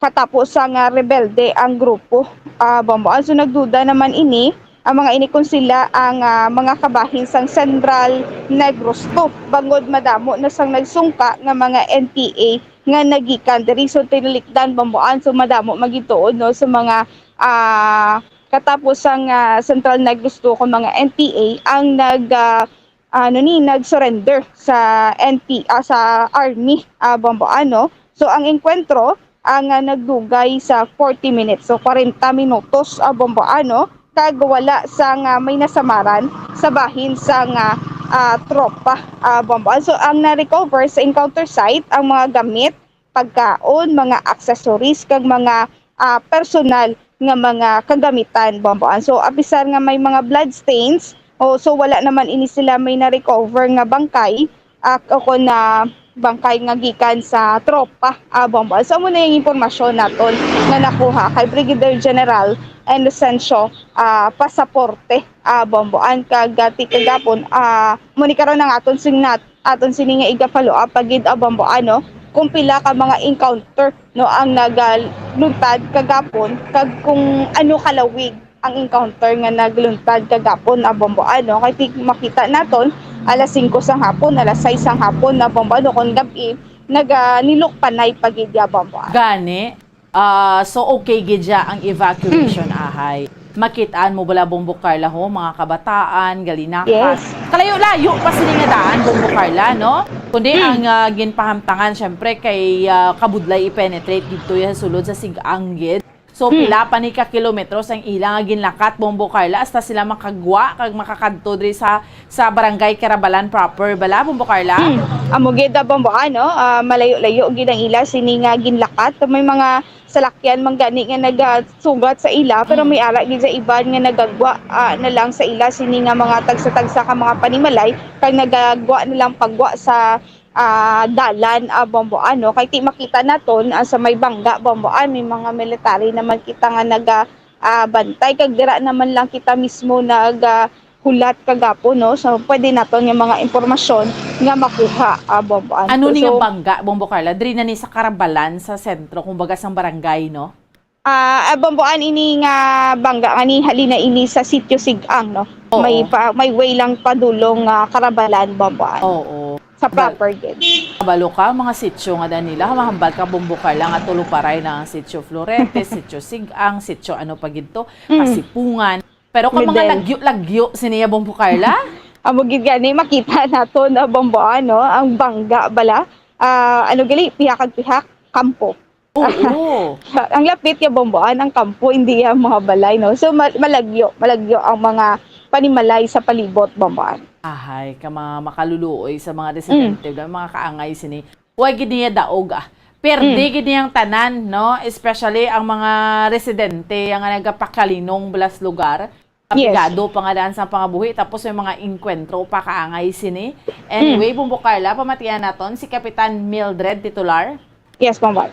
katapo sa nga rebelde ang grupo, ah, Bomboan. So, nagduda naman ini, ang mga ini kung sila ang, ah, mga kabahin sang Central Negros two, bangod madamo na sang nagsungka nga mga N P A nga nagikan diri. So, tinalikdan, Bomboan. So, madamo magituod, no, sa mga, ah, katapo sang, ah, Central Negros two kung mga N P A ang nag, ah, ano ni, nag-surrender sa N P, ah, sa army, ah, Bomboan, no? So, ang engkwentro, ang, ah, nagdugay sa forty minutes. So, kwarenta minutos, ah, Bomboan, no? Kag wala sang may nasamaran sa bahin sang, ah, ah, tropa, ah, Bomboan. So, ang na-recover sa encounter site, ang mga gamit, pagkaon, mga accessories, kag mga, ah, personal nga mga kagamitan, Bomboan. So, apisar nga may mga blood stains, o, so wala naman ini sila may na-recover nga bangkay, ah, o kon na bangkay nga gikan sa tropa, ah, Bomboan. So, amo na yung impormasyon naton nga nakuha kay Brigadier General Inocencio, ah, Pasaporte, ah, Bomboan. Kag, ah, ti kagapon, ah, mo ni karon ang aton singnat, aton sini nga iga-follow up pa gid, ah, Bomboan, no, kung pila ka mga encounter, no, ang nagaluntad kagapon, kag kung ano kalawig ang encounter nga nagluntad kagapon, ah, Bomboan, no. Kay ti-, makita naton, alas singko sang hapon, alas sais sang hapon, ah, Bomboan, no, kon gab-i, naga-, nilukpanay pa gid ya, Bomboan. Gani, ah, so okay gid ya ang evacuation, ahay. Makitaan mo bala, Bombo Carla, ho, mga kabataan, galinakas. Yes. Kalayo-layo pa sini nga daan, Bombo Carla, no? Kundi ang, ah, ginpahamtangan, syempre, kay, ah, kabudlay i-penetrate didto ya sa sulod sa Sigang gid. So, pila pa ni ka kilometros ang ila nga ginlakat, Bombo Carla, hasta sila makagwa kag makakadto diri sa, sa Barangay Carabalan proper bala, Bombo Carla? Hmm. Amo gid, ah, Bombo, ano, ah, malayo-layo gid ang ila sini nga ginlakat. May mga salakyan man gani nga nagasugat sa ila, pero may ara gid sa iban nga nagagwa, ah, na lang sa ila sini nga mga tagsa-tagsa ka mga panimalay, kag nagagwa na lang pagwa sa, ah, dalan, ah, Bomboan, no? Kay ti makita naton, ah, sa may bangga, Bomboan, may mga military naman kita nga naga, ah, bantay, kag dira naman lang kita mismo nag, ah, hulat kagapon, no? So, pwede naton nga mga impormasyon nga makuha, ah, Bomboan. Ano ni nga bangga, Bombo Carla? Diri na ni sa Carabalan, sa sentro, kumbaga, sang barangay, no? Ah, ah, Bomboan, ini nga bangga nga ni halin na ini sa Sitio Sigang, no? Oo. May pa, may way lang padulong nga Carabalan, Bomboan. Oo. Sa proper gid. Kabalo ka, mga sitio nga danila, mahambal ka, Bombo Carla, nga tulo paray na ang Sitio Florete, Sitio Sigang, Sitio ano pa gid to, Kasipungan. Pero kung mga lagyo-lagyo, siniya, Bombo Carla? Amo gid gani, makita nato na, Bomboan, no? Ang bangga bala. Ah, ano gali, pihak kag pihak, kampo. Oo. Ang lapit ya, Bomboan, ang kampo, hindi ang mga balay, no? So, ma-, malagyo, malagyo ang mga panimalay sa palibot, Bomboan. Ahay, ka mga makaluluoy sa mga residente, mga kaangay sini. Wa gid niya daog, ah. Perde gid niyang tanan, no? Especially ang mga residente, ang nagapakalinong bala sa lugar. Yes. Kapigado pa nga daan sa pangabuhi, tapos may mga engkwentro pa kaangay sini. Anyway, Bombo Carla, pamatian naton si Kapitan Mildred Titular. Yes, Bombo.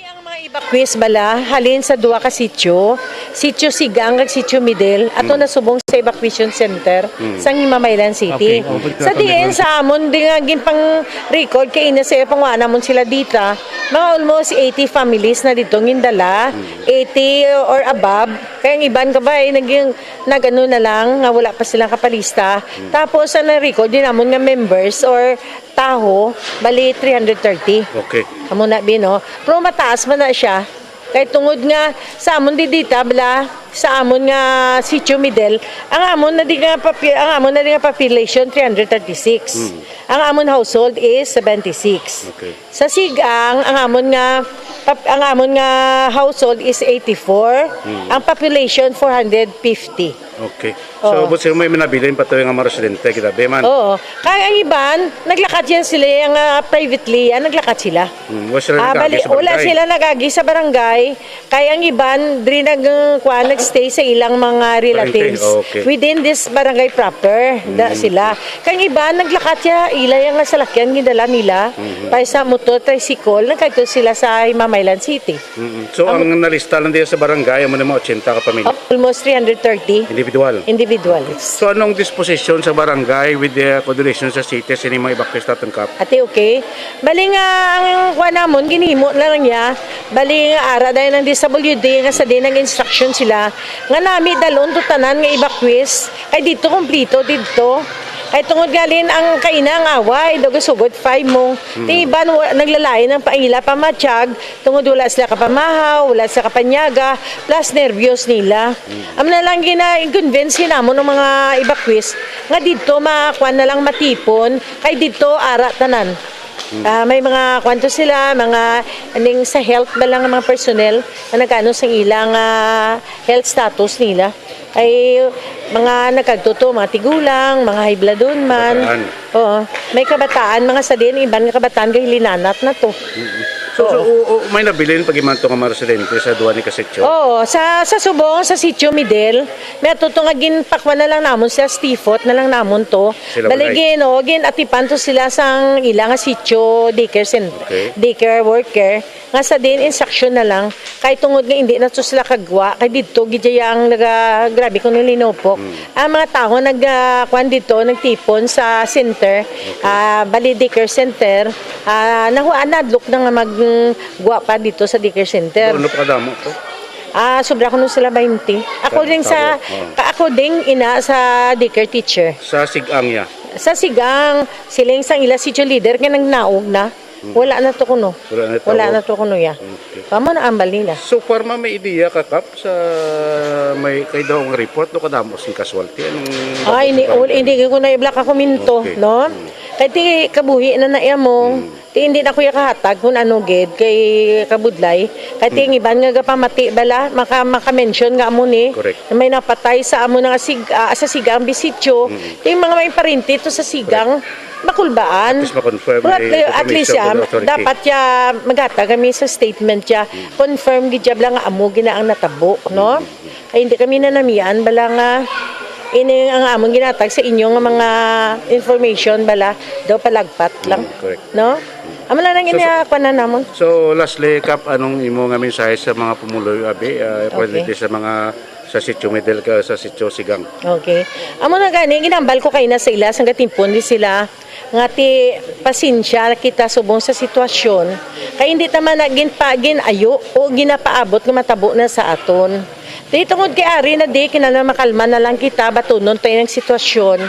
Ang mga evacuees bala halin sa duha ka sitio, Sitio Sigang kag Sitio Midel, ato nasubong sa evacuation center sa Himamaylan City. Okay. Sa diin sa amon di nga ginpang-record kay ina sa panguha namon sila dita, mga almost eighty families na dito ngindala, eighty or above. Kaya ang iban ka ba ay naging nag-ano na lang nga wala pa silang kapalista. Tapos ang na-record din namon nga members or taho, bali three hundred thirty. Okay. Amo na, Bi, no? Pero mataas man na siya. Kay tungod nga sa amon di dita, bala, sa amon nga Sitio Midel, ang amon na di nga papi-, ang amon na di nga population three hundred thirty-six. Mm. Ang amon household is seventy-six. Okay. Sa Sigang, ang amon nga pap-, ang amon nga household is eighty-four. Mm. Ang population, four hundred fifty. Okay. Oo. So, but sila may minabilin pa to yung mga residente, kita, be man. Oo. Kaya ang iban, naglakat yan sila yung, ah, privately, ah, naglakat sila. Hmm, wala sila Ah, nag-agi bali, sa wala barangay? Sila nag-agi sa barangay. Kaya ang iban, diri nag, uh, kuan, nagstay sa ilang mga relatives Okay. Within this barangay proper, da Hmm. sila. Kaya ang iban, naglakat siya, ila yung salakyan, gindala nila, Mhm. pa sa motor, tricycle, nagkadto sila sa Himamaylan City. Mm-mm. So, ang nalista lang diyan sa barangay, amo na mga ochenta ka pamilya? Almost three hundred thirty. Individual? Individuals. So, anong disposisyon sa barangay with the coordination sa city, sini mga evacuees natungkap? Ate, okay. Bali nga, ang kuha namon, ginhimo na lang niya. Bali nga, ara dahil ng D S W D, nga sa din ang instruction sila, nga nami dalon to tanan nga evacuees, kay dito, kumplito, dito. Kay tungod nga din, ang kaina, ang away, daw gasugod, five mo. Hmm. Ti iban, wa-, naglalain ang paila, pamatyag, Tungod wala sila kapamahaw, wala sila kapanyaga, plus nervyos nila. Mm. Amo na lang gina-convince namon ang mga evacuees nga didto makuan na lang matipon, kay didto ara tanan. Mm. Ah, may mga kuan to sila, mga aning sa health ba lang ang mga personnel nga nagano sa ilang, ah, health status nila. Ay, mga nagkagtuto, mga tigulang, mga high bloodon man. Kabataan. Oo. May kabataan, mga sa din, iban nga kabataan, kay linanat na to. Mm-mm. So, so, Oo. o, o, may nabilin pag imanto nga mga residente sa duwa ni Kasityo? Oo, sa, sa Subong, sa Sitio Midel, may atuto nga ginpakwa na lang namon sila, stifot na lang namon to. Sila Bali, balay? gin, o, gin-atipan to sila sang ila nga sitio, daycare center, Okay. daycare worker, nga sa din instruction na lang, kay tungod nga hindi na to sila kagwa, kay didto gid ang naga-, grabe kuno linupok. Mm. Ang mga tawo nag, ah, kwan didto, nagtipon sa center, Okay. ah, bali daycare center, ah, nahuan, nadlok na nga mag, mm, gwa pa didto sa daycare center. Ano pa kadamo to? Ah, sobra kuno sila twenty. Ako Sa din sa, tabo, oh. ka-, ako din ina sa daycare teacher. Sa Sigang ya? Sa Sigang, siling sang ila sitio leader kay nagnaog na. Hmm. Wala na to kuno. Wala na Wala tabo. na to kuno ya. Okay. Kamo na ambal nila. So far, ma'am, may ideya ka, Kap, sa may kay daw nga report, no, kadamo sing casualty? Anong Ay, hindi, report? hindi ko na i-block ako minto, Okay. no? Hmm. Kay ti kabuhi na na iya mo. Hmm. Ti hindi na ko ya kahatag kung ano gid kay kabudlay. Kay ti Hmm. ang iban nga gapamati bala, maka, maka-mention nga amo ni, Correct. na may napatay sa amo nga sig-, ah, sa Sigang Bisityo. Hmm. Ti mga may parente to sa Sigang, Correct. makulbaan. At least ma-confirm Pero at, ni le-, at least, information ah, to the authority. dapat ya maghatag kami sa statement ya. Hmm. Confirm gid ya bala nga amo gina ang natabo, no? Hmm. Ay, hindi kami nanamian bala nga ini ang among ginatag sa inyo nga mga information bala daw palagpat lang, Mm, correct. no? Amo lang nang So, so, ina-, kuwan na namon. So, lastly, Kap, anong imo nga mensahe sa mga pumuluyo, abi, ah, Okay. pwede sa mga sa Sitio Midel ka, sa Sitio Sigang? Okay. Amo na gani, ginambal ko kay na sa ila, sang gatimpon di sila, nga ti pasensya kita subong sa sitwasyon, kay hindi ta man na ginpa-, gin-ayo o ginapaabot nga matabo na sa aton. Di tungod kay ari na di, kinahanglan makalma na lang kita, batunon ta ang sitwasyon.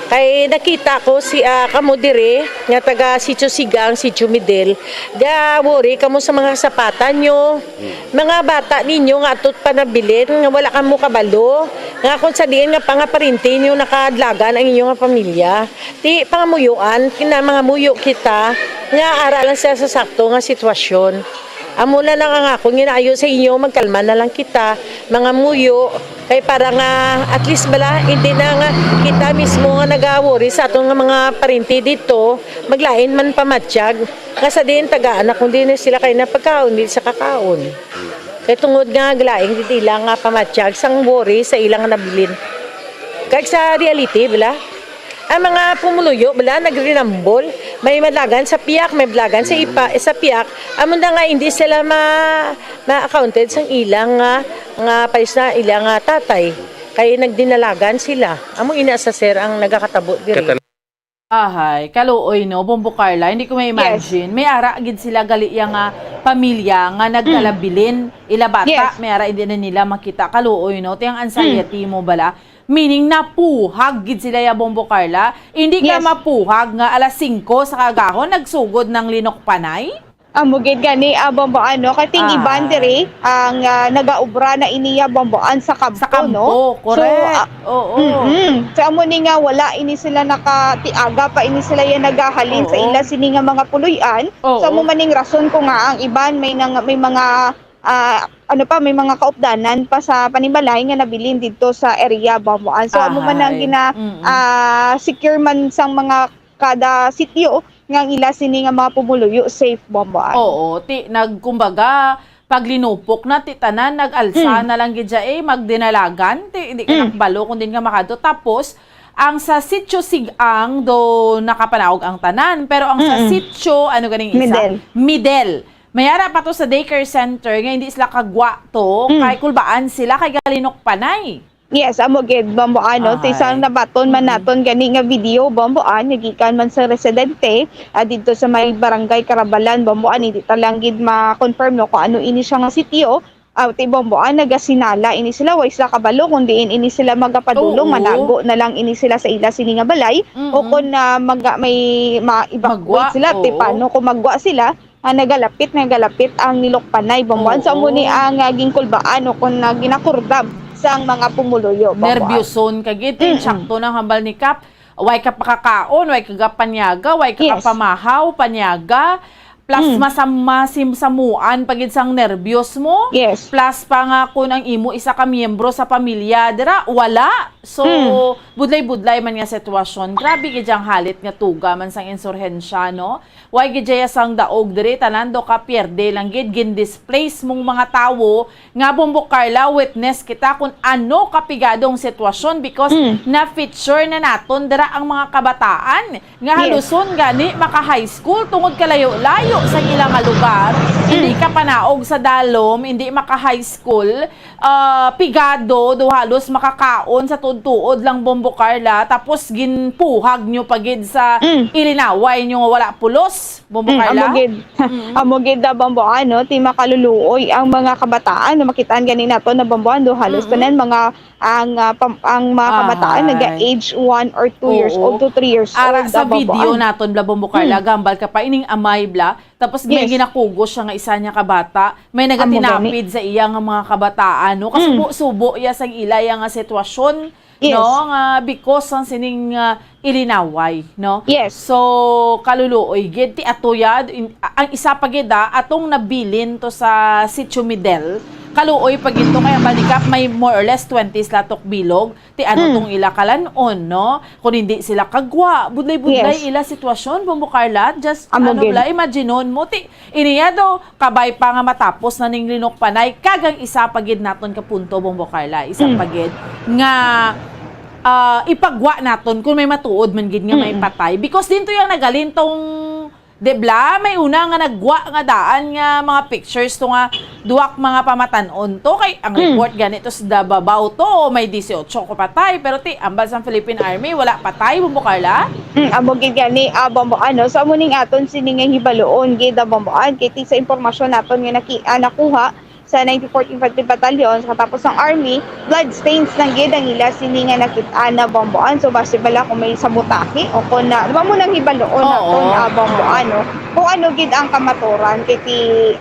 Kay nakita ko si, ah, kamo dire, nga taga Sitio Sigang, Sitio Midel, ga-worry kamo sa mga sapatan nyo, mga bata ninyo nga atot pa nabilin, nga wala kamo kabalo, nga kung sa diin nga pangaparinti nyo nakadlagan ang inyo nga pamilya. Ti pangamuyuan, kina-, mangamuyo kita nga ara lang sila sa sakto nga sitwasyon. Amo na lang ang akon ginaayo sa inyo, magkalma na lang kita, mangamuyo, kay para nga at least bala, hindi na nga kita mismo nga nagawori sa aton nga mga parente dito, maglain man pamatyag, nga sa diin tagaan na kung di na sila kay na pagkaon, di sa kakaon. Kay tungod nga galain gid ila nga pamatyag sang worry sa ilang nabilin. Kag sa reality, bala, ang mga pumuluyo, bala, nagrinambol. May madlagan sa piyak, may madlagan sa ipa, sa piyak. Amo na nga hindi sila ma, ma-accounted sang ilang nga, nga palis na ilang nga tatay. Kay nagdinalagan sila. Amo ina sa sir ang nagakatabo diri. Katan- Ahay, kaluoy, no, Bombo Carla, hindi ko ma-imagine. Yes. May ara gid sila gali iya nga pamilya nga Mm. nagkalabilin, ila bata, Yes. may ara hindi na nila makita. Kaluoy, no, ti ang anxiety Mm. mo bala. Meaning, napuhag gid sila ya, Bombo Carla. Hindi ka Yes. mapuhag nga alas singko sa kagahon, nagsugod ng linukpanay? Amo gid gani, ah, Bombo, ano, kay ting iban Ay. diri ang, ah, nagaobra na iniya, Bombo, an sa kampo, Sa kampo, no? So, correct. ah, Oo. mm-mm. So, amo ni nga wala ini sila nakatiaga pa ini sila yan nagahalin sa Oo. ila sini nga mga puloy-an. Oo. So, amo man ning rason ko nga ang iban may nang, may mga, ah, ano pa, may mga kaupdanan pa sa panimalay nga nabilin didto sa area, Bombo. So, amo man ang Ahay. gina, Mm-mm. ah, secure man sang mga kada sitio nga ang ila sini nga mga pumuluyo safe, Bombo. Oo, ti, nag-, kumbaga, paglinupok na, ti, tanan, nag-alsa Mm. na lang gid siya, eh, magdinalagan, ti, hindi ka Mm. nakabalo kung din ka makadto. Tapos, ang sa Sitio Sigang do nakapanaog ang tanan, pero ang sa Mm-mm. Sitio, ano ganing isa? Midel. Midel. May ara pa to sa daycare center nga hindi sila kagwa to, Mm. kay kulbaan sila, kay galinok panay. Yes, amo gid, Bombo, ano, ti Ay. sang nabaton man Mm. naton gani nga video, Bombo, ah, nga gikan man sa residente, ah, didto sa may barangay Carabalan, Bombo, ah, hindi ta lang gid ma-confirm, no, kung ano ini siya nga sitio. Ah, ti, Bombo, ah, nagasinala ini sila, way sila kabalo kung diin ini sila magapadulong, Oo. manago na lang ini sila sa ila sini nga balay, o Mm-mm. kung, ah, maga-, may ma-evacuate Magwa, sila, ti, oo. paano kung magwa sila? Ah, nagalapit, nagalapit ang nilukpanay, Bombo. An sa amo ni Oo. ang, ah, ginkulbaan o kon, ah, ginakurdab sang mga pumuluyo, Bombo. Nerbyuson ka gid, Mm-mm. insakto na ang hambal ni Kap. Way ka pakakaon, way ka ga panyaga, way ka Yes. kapamahaw, panyaga. Plus, Mm. masam-, masimsamuan pa gid sang nerbyos mo. Yes. Plus pa nga kung ang imo isa ka miyembro sa pamilya dira, wala. So, Mm. budlay-budlay man nga sitwasyon. Grabe gid ang halit nga tuga man sang insurhensya, no? Way gid jaya sang daog diri, tanan do ka pierde lang gid, gin-displace mong mga tawo nga, Bombo Carla, witness kita kung ano kapigadong sitwasyon because Mm. na-feature na naton dira ang mga kabataan nga Yes. haluson gani maka-high school tungod kalayo-layo sa ila nga lugar, hindi Mm. kapanaog sa dalom, hindi maka-high school, ah, pigado do halos makakaon sa tuod-tuod lang, Bombo Carla, tapos ginpuhag nyo pa gid sa Mm. ilinaway nyo nga wala pulos, Bombo Mm, Carla? amo gid. Mm. Amo gid, ah, Bombo, ano, ti makaluluoy ang mga kabataan, no? Makitaan gani nato na, Bombo, ano, halos Mm-mm. tanan mga ang, ah, pam-, ang mga kabataan Ahay. naga-age one or two years Oo. old to three years Ara old, sa ah, Bombo, video ano? naton, bla, Bombo Carla, Mm. gambal ka pa, ining amay, bla, tapos may Yes. ginakugos siya nga isa niya ka bata, may Amo gani. nagatinapid sa iya nga mga kabataan, no? Mm. Kasubo-subo iya sang ila iya nga sitwasyon, Yes. no? Nga because sang sining, ah, ilinaway, no? Yes. So, kaluluoy gid, ti ato ya, in-, a-, ang isa pa gid, ah, atong nabilin to sa Sitio Midel, kaluoy pa gid to, kaya balikat may more or less twenty sila tok bilog, ti ano Mm. tong ila kalan-on, no? Kung hindi sila kagwa, budlay-budlay Yes. ila sitwasyon, Bombo Carla, just Amo ano gid. bala, imagine mo, ti, iniya do, kabay pa nga matapos na ning linok panay, kag ang isa pa gid naton ka punto, Bombo Carla, isa Mm. pa gid, nga, ah, ipagwa naton kung may matuod man gid nga may Mm. patay. Because din to yung nagalin tong, di bla, may una nga nagwa nga daan nga mga pictures to nga duwak mga pamatan-on to. Kay ang Mm. report gani to sa Davao to, may dieciocho ko patay. Pero ti, ambal sa Philippine Army, wala patay, Bombo Carla? Mm, amo gid gani, ah, Bombo, ano, sa amo ning aton sini nga hibaloon gid, ah, Bombo, ah, kay ti sa impormasyon naton nga naki-, ah, nakuha sa ninety-fourth Infantry Battalion, sa katapos ng Army, blood stains lang gid ang ila sini nga nakit-an na, Bombo, ah. So, basi bala kung may sabotahe o kung na, di ba mo nang hibaloon Oo. naton, ah, Bombo, ah, no? Kung ano gid ang kamaturan, kay ti,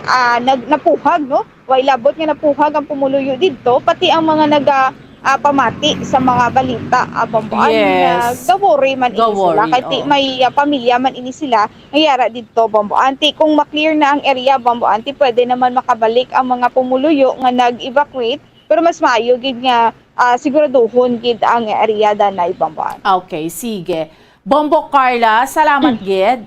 ah, nag-, napuhag, no? Way labot nga napuhag ang pumuluyo didto, pati ang mga naga, ah, pamati sa mga balita, ah, Bombo, ah, Yes. na gawori man ini sila. Gawori, Kay ti oo. may, ah, pamilya man ini sila, nga yara didto, Bombo. Anti kung ma-clear na ang area, Bombo, anti pwede naman makabalik ang mga pumuluyo nga nag-evacuate, pero mas maayo gid nga, ah, siguraduhon gid ang area, Danay, Bombo. Okay, sige. Bombo Carla, salamat Mm. gid.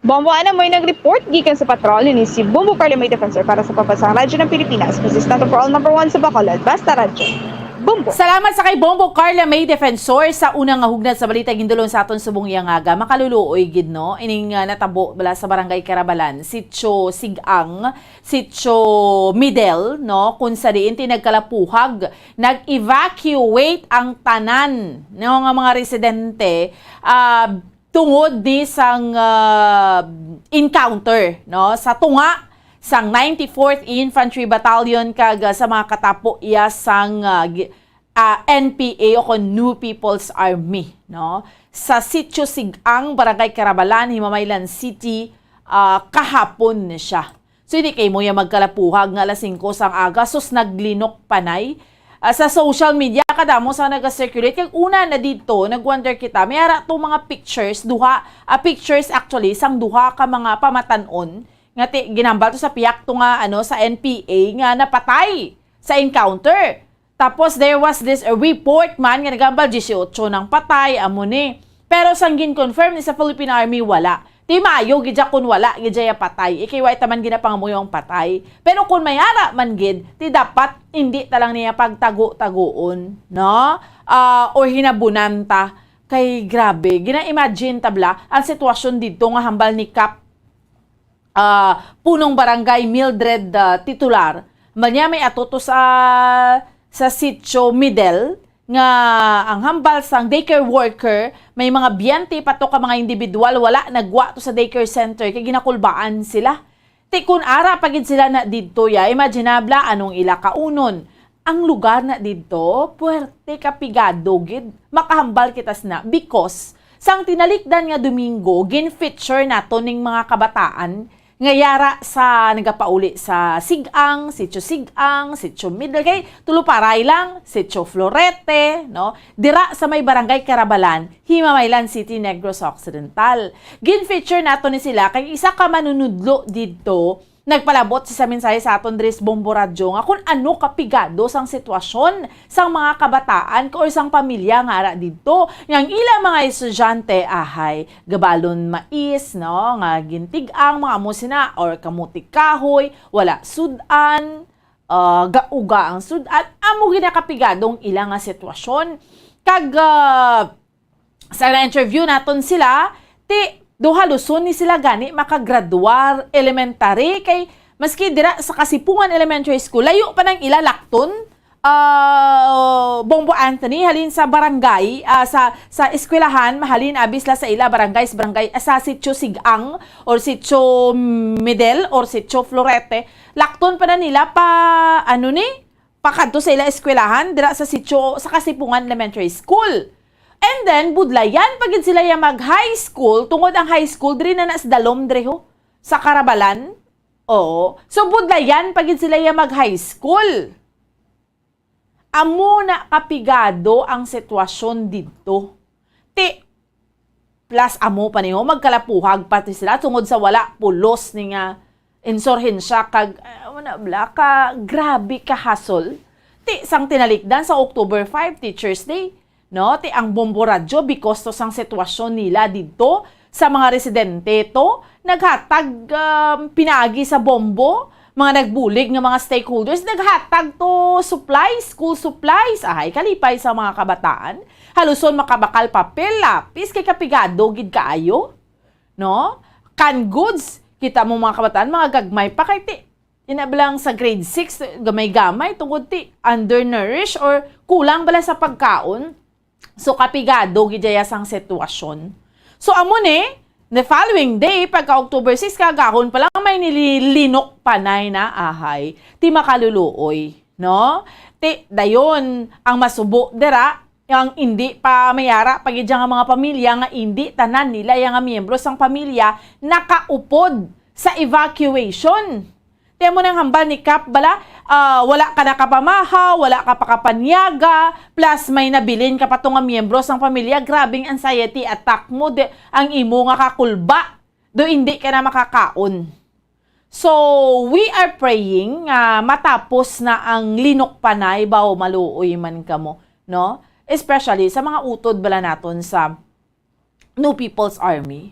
Bombo, ana mo'y nag-report gikan sa patrol ni si Bombo Carla May Defensor para sa Pambansang Radyo ng Pilipinas, Consistent for All, number one sa Bacolod, Basta Radyo. Bombo. Salamat sa kay Bombo Carla May Defensor sa unang nga hugnad sa balita gindulong sa aton subong iya nga aga. Makaluluoy gid, no? Ining, ah, natabo bala sa Barangay Carabalan, Sitio Sigang, Sitio Midel, no? Kung sa diin ti nagkalapuhag, nag-evacuate ang tanan, no, nga mga residente, ah, tungod ni sang, ah, encounter, no, sa tunga sang ninety-fourth Infantry Battalion kag, ah, sa mga katapo iya sang, ah, gi-, ah, N P A o kon New People's Army, no, sa Sitio Sigang, Barangay Carabalan, Himamaylan City, ah, kahapon ni siya. So, hindi kay mo ya magkalapuhag nga alas singko sang aga, sus, naglinok panay. Ah, sa social media, kadamo sa naga-circulate. Kag una na dito, nag-wonder kita, may ara to mga pictures, duha, ah, pictures actually, sang duha ka mga pamatan-on, nga ti-, ginambal to sa pihak to nga, ano, sa N P A, nga napatay sa encounter. Tapos there was this, uh, report man nga nagambal dieciocho nang patay, amo ni. Pero sang gin-confirm ni sa Philippine Army, wala. Ti maayo gid siya kun wala gid siya patay. Ikay wa ita man ginapangamuyo ang patay. Pero kun may ara man gid, ti dapat hindi ta lang niya pagtago-tagoon, no? Ah, or hinabunan ta. Kay grabe, gina-imagine ta bala ang sitwasyon didto nga hambal ni Kap ah, punong barangay Mildred, ah, Titular. Manya may ato to sa, sa Sitio Midel nga ang hambal sang daycare worker, may mga biyente pa to ka mga individual wala nagwa to sa daycare center kay ginakulbaan sila. Ti kun ara pa gid sila na didto ya, imaginabla anong ila kaunon. Ang lugar na didto, puwerte ka pigado gid. Makahambal kita sina because sang tinalikdan nga Domingo, gin-feature nato ning mga kabataan nga yara sa nagapauli sa Sigang, Sitio Sigang, Sitio Middle, kay tulo paray lang, Sitio Florete, no? Dira sa may Barangay Carabalan, Himamaylan City, Negros Occidental. Gin-feature nato ni sila kay isa ka manunudlo didto nagpalabot sa mensahe sa aton diri sa Bombo Radyo nga kung ano kapigado sang sitwasyon sang mga kabataan or sang pamilya nga ara didto, nga ang ilang mga estudyante ahay gabalon mais, no, nga gintig-ang, mga amo sina, or kamote kahoy, wala sud-an, ah, gauga ang sud-an, amo ginakapigadong ila nga sitwasyon. Kag, ah, sa na-interview naton sila, ti, duha luson ni sila gani makagraduar elementary, kay maski dira sa Kasipungan Elementary School, layo pa nang ila lakton, ah, Bombo Anthony, halin sa barangay, ah, sa, sa eskwelahan, mahalin abi sila sa ila barangay, sa barangay, ah, sa Sitio Sigang or Sitio Middle or Sitio Florete, lakton pa na nila pa, ano ni, pakadto sa ila eskwelahan, dira sa Sitio, sa Kasipungan Elementary School. And then, budlayan pa gid sila ya mag-high school, tungod ang high school diri na na sa dalom diri ho, sa Carabalan. Oo. So, budlayan pa gid sila ya mag-high school. Amo na kapigado ang sitwasyon didto. Ti, plus amo pa niho, magkalapuhag pati sila tungod sa wala pulos ni nga insurhensya kag, ah, wala bla ka, grabe ka hassle. Ti, sang tinalikdan sa October five, Teachers' Day, no? Ti, ang Bombo Radyo, because to sang sitwasyon nila didto, sa mga residente to, naghatag, um, pinaagi sa Bombo, mga nagbulig nga mga stakeholders, naghatag to supplies, school supplies, ahay kalipay sa mga kabataan. Haluson makabakal papel, lapis, kay kapigado gid kaayo, no? Canned goods, kita mo mga kabataan, mga gagmay pa kay ti, ina bala sa grade six, gamay-gamay, tungod ti undernourished or kulang bala sa pagkaon. So, kapigado gid daya sang sitwasyon. So, amo ni, the following day, pagka October six, kagahon pa lang may nililinok panay na ahay, ti makaluluoy, no? Ti, dayon, ang masubo dira, ang indi pa mayara pa gid nga mga pamilya nga indi tanan nila ya nga miyembro sang pamilya nakaupod sa evacuation. Ti amo nang hambal ni Kap bala, ah, wala ka nakapamahaw, wala ka pakapanyaga, plus may nabilin ka pa to nga miyembro sang pamilya, grabing anxiety attack mo, di, ang imo nga kakulba, do hindi ka na makakaon. So, we are praying nga matapos na ang linok panay, baw maluoy man kamo, no? Especially sa mga utod bala naton sa New People's Army.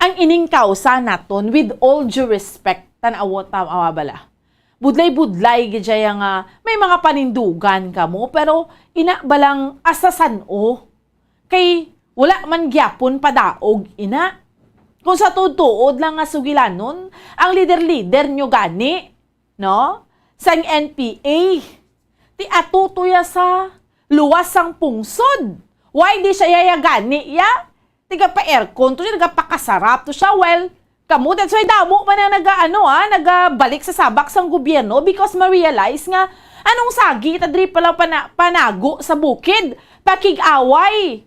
Ang ining kausa naton, with all due respect, tan-awa, tan-awa bala. Budlay-budlay gid siya nga may mga panindugan kamo, pero ina balang asasan-o. Kay wala man gyapon padaog ina. Kung sa tuod-tuod lang nga sugilanon, ang leader-leader nyo gani, no? Sang N P A. Ti ato to ya sa luwas sang pungsod. Why di siya yaya gani ya? Tiga pa aircon to siya, nagapakasarap to siya. Well, kamo, that's why damo man ang naga, ano, ah, nagabalik sa sabak sang gobyerno because ma-realize nga anong sagi ta diri pala pana-, panago sa bukid, pakig-away.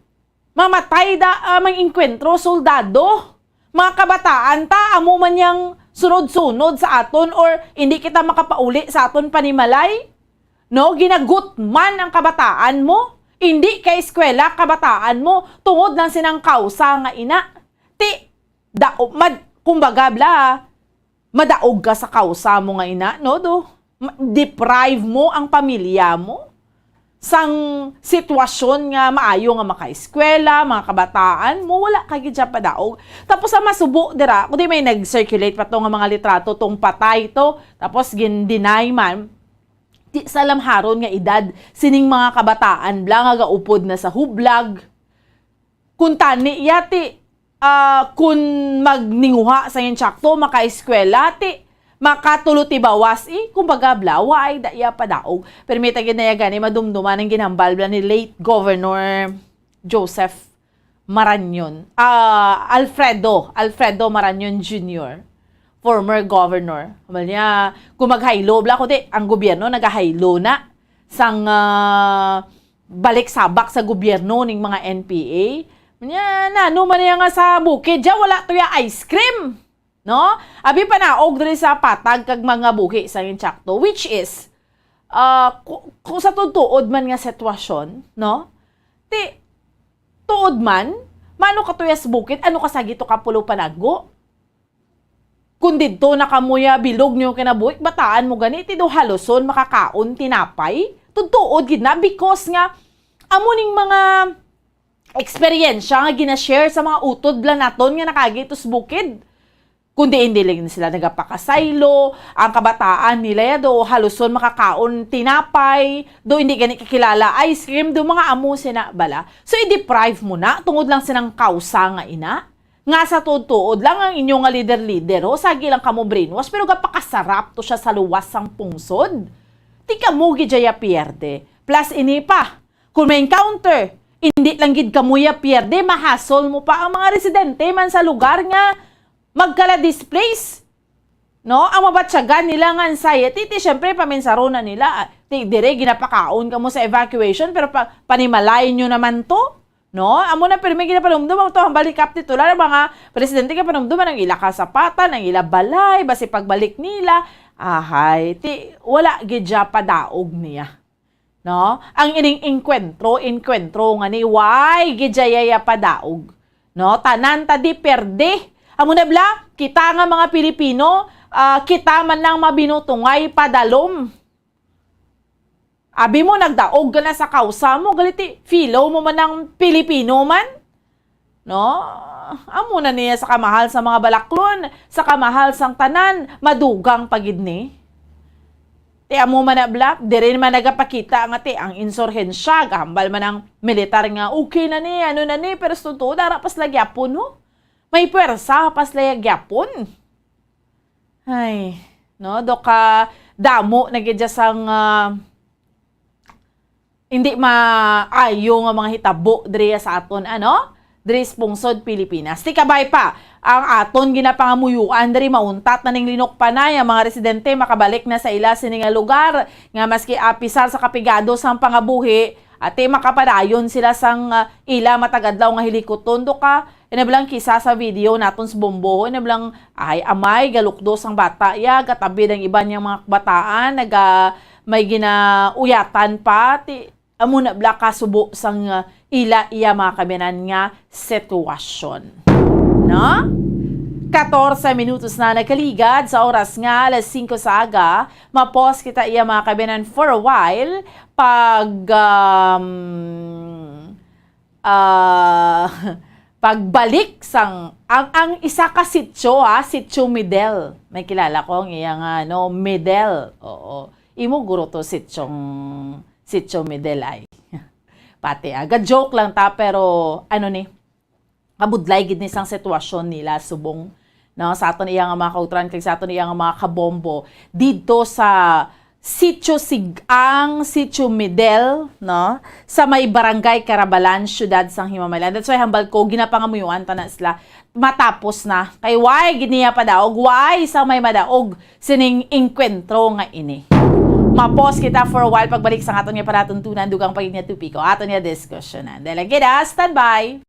Mamatay da, ah, mang engkwentro, soldado. Mga kabataan ta, amo man yang sunod-sunod sa aton or hindi kita makapauli sa aton panimalay. No, ginagutman ang kabataan mo. Hindi kay eskwela kabataan mo tungod lang sinang kausa nga ina. Ti, da, mad, kumbaga bla, madaog ka sa kausa mo nga ina, no? Do, ma-, deprive mo ang pamilya mo sang sitwasyon nga maayo nga makaeskwela, mga kabataan mo, wala ka gid siya padaog. Tapos ang masubo dira, kundi may nag-circulate pa to nga mga litrato tong patay to, tapos gin-deny man, di sa lamharon nga edad sining mga kabataan bla nga gaupod na sa hublag. Kung tani ya ti, ah, kung magninguha sa insakto, makaeskwela, ti makatulo ti bawas, eh, kumbaga, bla, waay da iya padaog. Permita gid na iya gani madumduman ang ginhambal bla ni late Governor Joseph Marañon, ah, Alfredo, Alfredo Marañon Junior, former governor. Amal niya, kung mag-haylo bla, kundi ang gobyerno nagahaylo na sang, ah, balik sabak sa gobyerno ning mga N P A. Nya, nano man niya nga sa bukid, dya wala to ya ice cream. No? Abi panaog diri sa patag kag mga buhi sang insakto, which is, ah, ku-, kung sa tuod-tuod man nga sitwasyon, no? Ti, tuod man, mano ka tuyas bukid, ano ka sa gito ka pulo panaggo? Kung didto na kamo ya bilog niyo kinabuhi, bataan mo gani, ti do haluson makakaon tinapay. Tuod-tuod gid na, because nga, amo ning mga eksperyensya nga gina-share sa mga utod bala naton nga nakaagi to sa bukid. Kundi hindi lang sila nagapakasaylo, ang kabataan nila ya do haluson makakaon tinapay, do hindi gani kakilala ice cream, do mga amo sina bala. So, i-deprive mo na tungod lang sinang kausa nga ina. Nga sa tuod-tuod lang ang inyo nga leader-leader, ho, sagi lang kamo brainwash, pero gapakasarap to siya sa luwas sang pungsod. Ti kamo gid ya pierde. Plus ini pa, kung may encounter, hindi lang gid kamo ya pierde, mahasol mo pa ang mga residente man sa lugar nga magkala-displace. No? Ang mabatyagan nila nga anxiety, ti syempre, paminsaron na nila. Ah, ti, dire, ginapakaon kamo sa evacuation, pero pa, panimalay nyo naman to. No? Amo na pirmi ginapanumdum ang to, ang balikap ti Tulan, ang mga presidente ginapanumdum ang ila kasapatan, ang ila balay, basi pagbalik nila, ahay, ti, wala gid siya padaog niya. No? Ang ining engkwentro, engkwentro nga ni, why gid siya ya padaog? No? Tanan ta di perde. Amo na bala, kita nga mga Pilipino, ah, kita man lang mabinutungay padalom. Abi mo, nagdaog ka na sa kausa mo, gali ti, filo mo man ang Pilipino man. No? Amo na niya sa kamahal sa mga balaklon, sa kamahal sang tanan, madugang pa gid ni. Ti amo man na bala, diri man nagapakita nga ti ang insurhensya, gahambal man ang militar nga okay na ni, ano na ni, pero sa totoo, dara pa sila gyapon, no? May pwersa pa sila gyapon. Ay, no, do ka damo na gid dya sang, ah, hindi maayo nga mga hitabo diri sa aton, ano? Diri sa pungsod Pilipinas. Ti kabay pa, ang aton ginapangamuyuan diri, mauntat na ning linukpanay, ang mga residente makabalik na sa ila sini nga lugar, nga maski apisar sa kapigado sang pangabuhi, ati makapadayon sila sang, ah, ila matag adlaw nga hilikuton. Do ka, ina bilang kisa sa video naton sa Bomboho, ina bilang, ay, amay, galukdos ang bata, ya, gatabid ang iban niyang mga kabataan, naga, may ginauyatan pa, ti, amo na bala kasubo sang, ah, ila iya mga kabiyanan nga sitwasyon. No? Katorse minutos na nagkaligad sa oras nga alas singko sa aga, mapos kita iya mga kabiyanan for a while, pag, um, ah, pagbalik sang, ang, ang isa ka sityo, ha, Sityo Midel. May kilala ko ang iya nga, no, Midel. Oo. Imo guro to, Sityong, Sityo Midel ay. Pati, ah, ga-joke lang ta, pero, ano ni, kabudlay gid ni sang sitwasyon nila subong, no, sa aton iya nga mga kautran kag sa aton iya nga mga kabombo didto sa Sitio Sigang, Sitio Midel, no, sa may Barangay Carabalan, Siyudad sang Himamaylan. That's why hambal ko, ginapangamuyuan ta na sila matapos na. Kay why gid niya padaog, why sa may madaog sining engkwentro nga ini. Mapos kita for a while, pagbalik sa aton nga palatuntunan, dugang pa gid nga topiko, aton nga diskusyonan. Dahil lagi na, standby!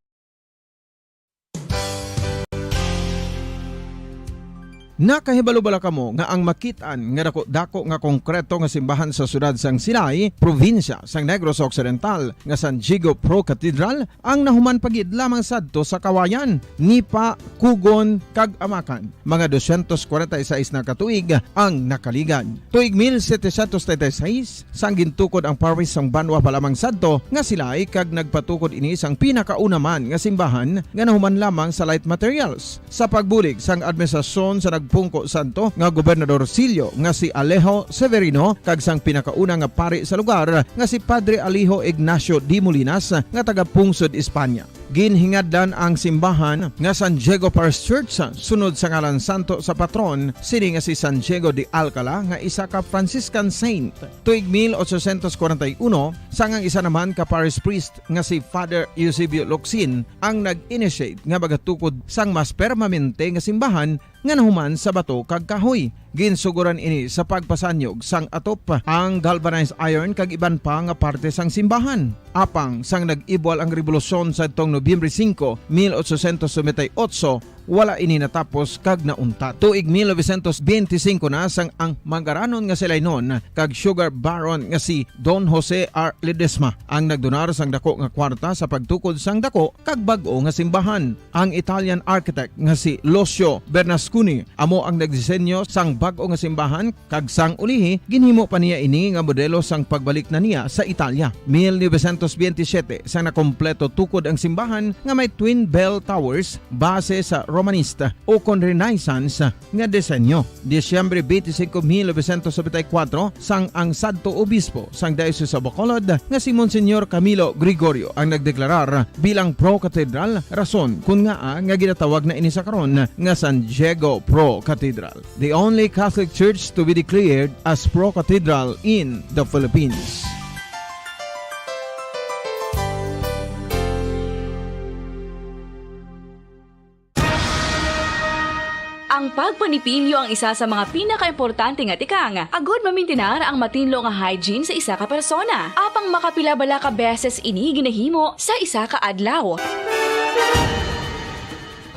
Nakahibalo bala kamo nga ang makit-an nga dako-dako nga konkreto nga simbahan sa siyudad sang Silay, probinsya sang Negros Occidental, nga San Diego Pro Cathedral, ang nahuman pa gid lamang sadto sa Kawayan, Nipa, Kugon, kag Amacan? Mga dosyentos kwarenta y seis na ka tuig ang nakaligad. Tuig mil setecientos treinta y seis, sang gintukod ang parish sang banwa pa lamang sadto nga Silay, kag nagpatukod ini sang pinakauna man nga simbahan nga nahuman lamang sa light materials. Sa pagbulig sang administrasyon sa nagpungko sadto nga Gobernador Silyo nga si Alejo Severino kag sang pinakauna nga pari sa lugar nga si Padre Alejo Ignacio de Molinas nga taga Pungsod, España. Ginhingadlan ang simbahan nga San Diego Parish Church sunod sa ngalan santo sa patron sini nga si San Diego de Alcala nga isa ka Franciscan saint. Tuig mil ochocientos kwarenta y uno, sang ang isa naman ka parish priest nga si Father Eusebio Locsin ang nag-initiate nga magatukod sang mas permanente nga simbahan nga nahuman sa bato kag kahoy. Ginsugoran ini sa pagpasanyog sang atop, ang galvanized iron kag iban pa nga parte sang simbahan. Apang sang nag-ibwal ang rebolusyon sadtong Nobyembre singko, mil ochocientos noventa y ocho, wala ini natapos kag nauntat. Tuig mil novecientos benti singko na sang ang mangaranon nga si Lainon kag sugar baron nga si Don Jose R. Ledesma ang nagdonar sang dako nga kwarta sa pagtukod sang dako kag bag-o nga simbahan. Ang Italian architect nga si Lucio Bernasconi amo ang nagdisenyo sang bag-o nga simbahan, kag sang ulihi, ginhimo pa niya ini nga modelo sang pagbalik na niya sa Italia. Mil novecientos benti siyete, sang nakompleto tukod ang simbahan nga may twin bell towers base sa Romanista ukon Renaissance nga disenyo. Disyembre twenty-five, mil novecientos nobenta y cuatro, sang ang sadto obispo sang Diocese of Bacolod nga si Monsignor Camilo Gregorio ang nagdeklarar bilang pro-cathedral, rason kon ngaa nga ginatawag na ini sa karon nga San Diego Pro Cathedral, the only Catholic church to be declared as pro-cathedral in the Philippines. Ang pagpanipilyo ang isa sa mga pinakaimportante nga tikang agud mamintinar ang matinlo nga hygiene sa isa ka persona. Apang makapila bala ka beses ini ginahimo sa isa ka adlaw?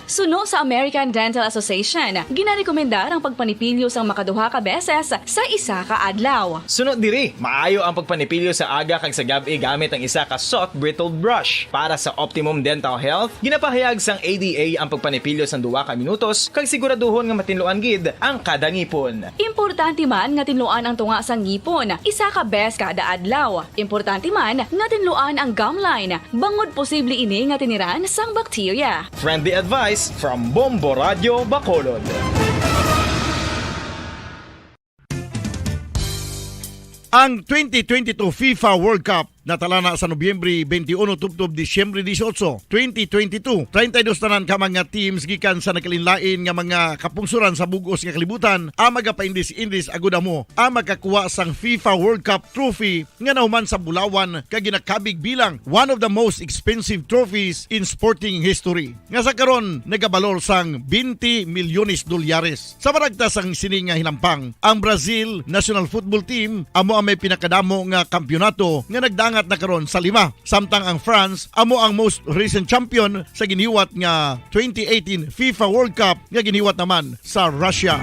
Suno sa American Dental Association, ginarekomendar ang pagpanipilyo sang makaduha ka beses sa isa ka adlaw. Suno diri, maayo ang pagpanipilyo sa aga kag sa gab-i gamit ang isa ka soft bristled brush. Para sa optimum dental health, ginapahayag sang A D A ang pagpanipilyo sang duha ka minutos kag siguraduhon nga matinluan gid ang kada ngipon. Importante man nga tinluan ang tunga sang ngipon isa ka beses kada adlaw. Importante man nga tinluan ang gum line, bangod posible ini nga tiniran sang bakterya. Friendly advice from Bombo Radio Bacolod. Ang twenty twenty-two FIFA World Cup natala na sa Nobyembre twenty-one tubtob Disyembre dieciocho, twenty twenty-two. Treinta y dos tanan ka mga teams gikan sa nagkalainlain nga mga kapungsoran sa bug-os nga kalibutan ang magapaindis-indis agud amo ang makakuha sang FIFA World Cup trophy nga nahuman sa bulawan kag ginakabig bilang one of the most expensive trophies in sporting history, nga sa karon nagabalor sang twenty milyones dolyares. Sa panagta sang sini nga hinampang, ang Brazil national football team amo ang may pinakadamo nga kampiyonato nga nagdangat na karon sa lima, samtang ang France amo ang most recent champion sa giniwat nga twenty eighteen FIFA World Cup nga giniwat naman sa Russia.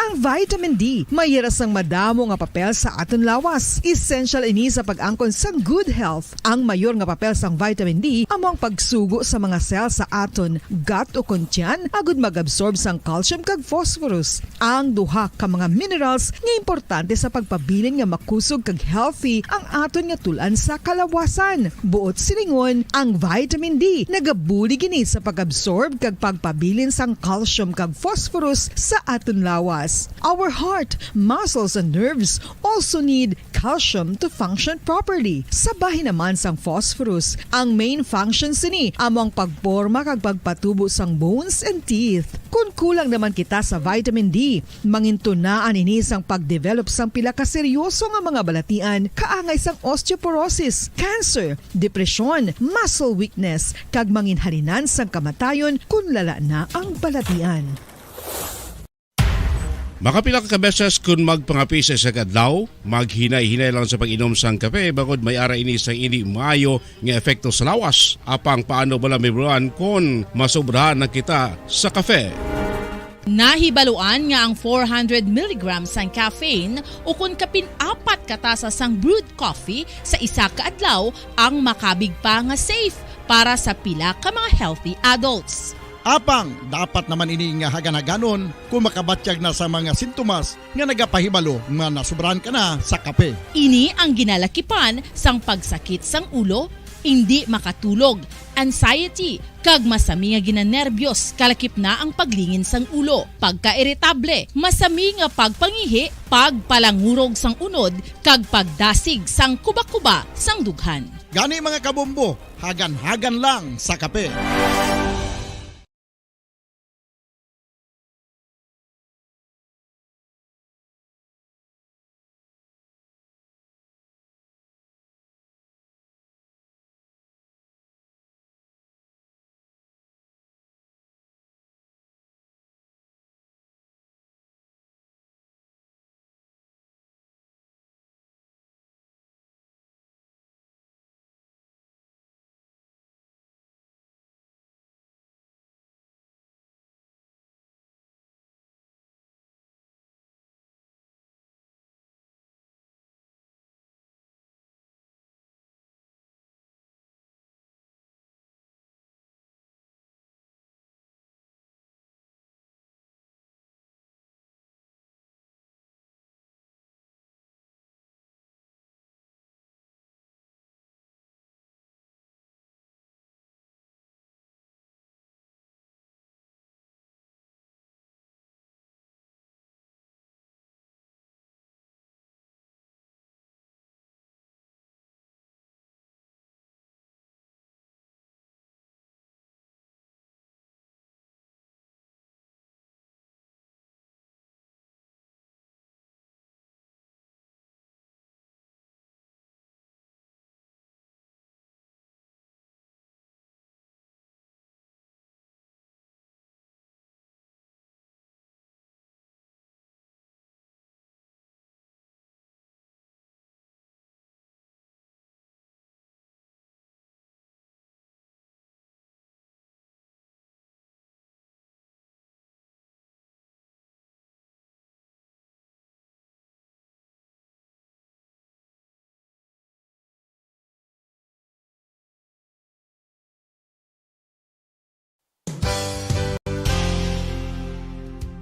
Ang vitamin D may ira sang madamo nga papel sa aton lawas. Essential ini sa pag-angkon sang good health. Ang mayor nga papel sang vitamin D amo ang pagsugo sa mga cell sa aton gut ukon tiyan agud mag-absorb sang calcium kag phosphorus, ang duha ka mga minerals nga importante sa pagpabilin nga makusog kag healthy ang aton nga tul-an sa kalawasan. Buot silingon, ang vitamin D nagabulig ini sa pag-absorb kag pagpabilin sang calcium kag phosphorus sa aton lawas. Our heart, muscles, and nerves also need calcium to function properly. Sa bahin naman sang phosphorus, ang main function sini amo ang pagporma kag pagpatubo sang bones and teeth. Kon kulang naman kita sa vitamin D, mangintunaan ini sang pag-develop sang pila ka seryoso nga mga balatian, kaangay sang osteoporosis, cancer, depresyon, muscle weakness, kag manginhalinan sang kamatayon kon lala na ang balatian. Makapila ka beses kon magpangapi sa isa ka adlaw, maghinay-hinay lang sa pag-inom sang kape, bangod may ara ini sang indi maayo nga epekto sa lawas. Apang paano bala mahibaluan kon masobrahan na kita sa kape? Nahibaluan nga ang four hundred milligrams sang caffeine ukon kapin apat ka tasa sang brewed coffee sa isa ka adlaw ang makabig pa nga safe para sa pila ka mga healthy adults. Apang dapat naman ini nga hagan-haganon kon makabatyag na sa mga sintomas nga nagapahibalo nga nasobrahan ka na sa kape. Ini ang ginalakipan sang pagsakit sang ulo, indi makatulog, anxiety, kag masami nga ginanerbiyos, kalakip na ang paglingin sang ulo, pagkairitable, masami nga pagpangihi, pagpalangurog sang unod, kag pagdasig sang kubakuba sang dughan. Gani, mga kabombo, hagan-hagan lang sa kape.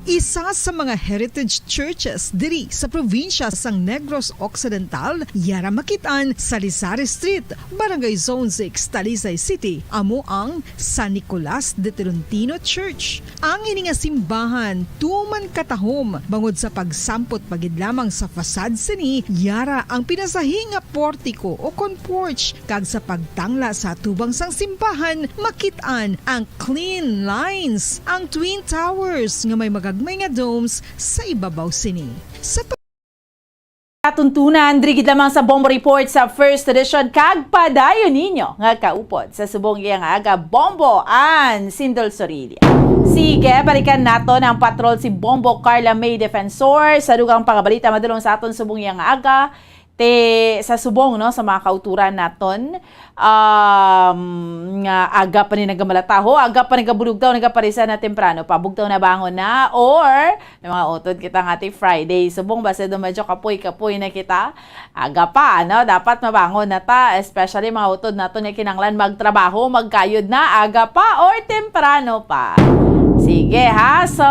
Isa sa mga heritage churches diri sa probinsya sang Negros Occidental, yara makit-an sa Rizal Street, Barangay Zone six, Talisay City, amo ang San Nicolas de Tolentino Church. Ang ini nga simbahan tuman katahom bangod sa pagsampot pa gid lamang sa facade sini, yara ang pinasahi nga portiko o kon porch, kag sa pagtangla sa atubang sang simbahan, makit-an ang clean lines, ang Twin Towers nga may magagmay nga domes sa ibabaw sini. Sa pa- Katuntunan, diri gid lamang sa Bombo Report sa first edition, kag padayon ninyo nga kaupod sa subong iya nga aga, Bombo Ann Sindol Sorilia. Sige, balikan naton ang patrol si Bombo Carla May Defensor sa dugang pangabalita madulong sa aton subong iya nga aga. Te, sa subong, no, sa mga kauturan naton, um, nga aga pa ni nagamalataho, aga pa nagabulugtaw, nagaparisa na temprano pa, bugtaw na bangon na, or may mga utod kita nga ti Friday. Subong ba sa medyo kapoy-kapoy na kita? Aga pa, ano? Dapat mabangon na ta, especially mga utod naton nga kinanglan magtrabaho, magkayod na, aga pa or temprano pa. Sige, ha? So,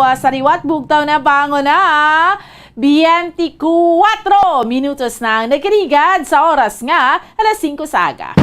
ah, sa liwat, bugtaw na bangon na. Biyente kuwatro minutos na ang nagkirigad sa oras nga alas singko sa aga.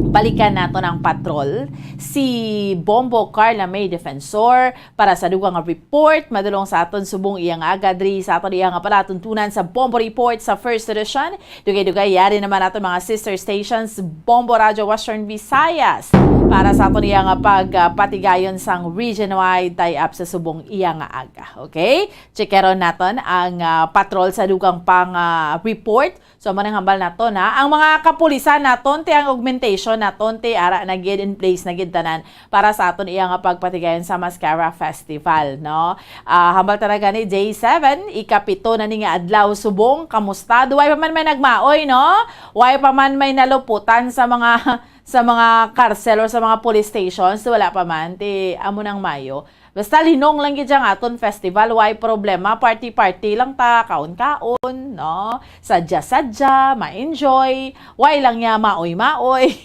Balikan naton ang patrol, si Bombo Carla May Defensor, para sa dugang nga report madulong sa aton subong iya nga aga diri sa aton iya nga palatuntunan sa Bombo Report sa first edition. Dugay-dugay yari naman aton mga sister stations, Bombo Radio Western Visayas, para sa aton iya nga pagpatigayon sang region-wide tie-up sa subong iya nga aga. Okay? Checkeron naton ang, ah, patrol sa dugang pang, ah, report. So, amo nang hambal naton, ha. Ang mga kapulisan naton, ti ang augmentation naton, ti ara na gid, in place na gid tanan para sa aton iya nga pagpatigayon sa Mascara Festival, no? Ah, hambal talaga ni J seven, ikapito na ni nga adlaw subong, kamusta? Duway pa man may nagmaoy, no? Way pa man may naluputan sa mga, sa mga karsel or sa mga police stations? Wala pa man, ti amo nang mayo. Basta linong lang gid ang aton festival, way problema, party-party lang ta, kaon-kaon, no? Sadya-sadya, ma-enjoy, way lang niya maoy-maoy,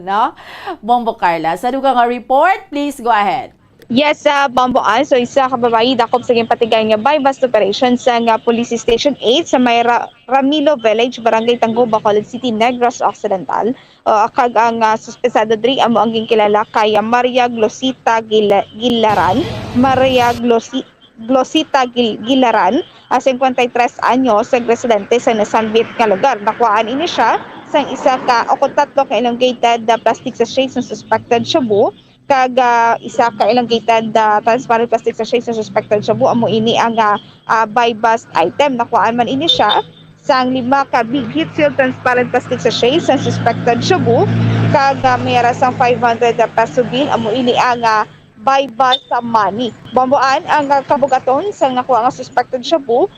no? Bombo Carla, sa dugang nga report, please go ahead. Yes, sa Bombo Ann, so isa ka babayi dakop sa ginpatigayon nga buy-bust operation sa nga Police Station eight sa may Ra-, Ramilo Village, Barangay Tangub, Bacolod City, Negros Occidental. O, kag ang, ah, suspetsado diri amo ang ginkilala kay, ah, Maria Glosita Gila-, Gilaran, Maria Glosi-, Glosita Gil-, Gilaran, ah, singkwenta y tres anyos, kag residente sa nasambit nga lugar. Nakuhaan ini siya sang isa ka o kon tatlo ka elongated, ah, plastic sachet sa suspected shabu, kag, ah, isa ka elongated, ah, transparent plastic sachet sa suspected shabu. Amo ini ang, ah, ah, buy-bust item. Nakuhaan man ini siya sang lima ka big heat-sealed transparent plastic sachet sa suspected shabu, kag, ah, may ara sang five hundred peso bill. Amo ini ang, ah, buy-bust money. Bombo Ann, ang, ah, kabug-aton sang nakuha nga suspected shabu,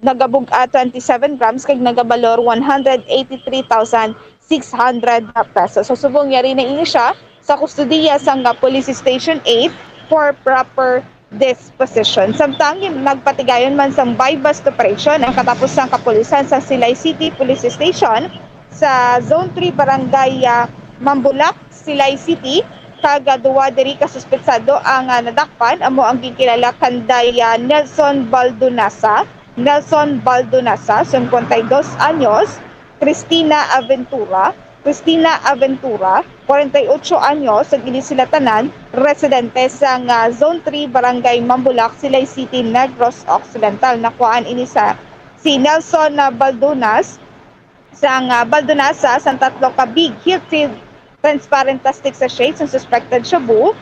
nagabug-at twenty-seven grams kag nagabalor one hundred eighty-three thousand six hundred pesos. So, subong yari na ini siya sa kustodiya sang Police Station eight for proper disposition. Samtang gin-, nagpatigayon man sang buy-bust operation ang katapusang kapulisan sa Silay City Police Station sa Zone three, Barangay, ah, Mambulak, Silay City, kag, ah, duwa diri ka suspetsado ang, ah, nadakpan, amo ang ginkilala kanday, ah, Nelson Baldonasa, Nelson Baldonasa, singkwenta y dos anyos, Cristina Aventura, Cristina Aventura, kwarenta y ocho anyos, ug ini sila tanan residente sa nga Zone three, Barangay Mambulak, Silay City, Negros Occidental. Nakuhaan ini sa si Nelson, ah, Baldonas, sang, ah, Baldonasa sang tatlo ka big heat-sealed transparent plastic sachet sang suspected shabu,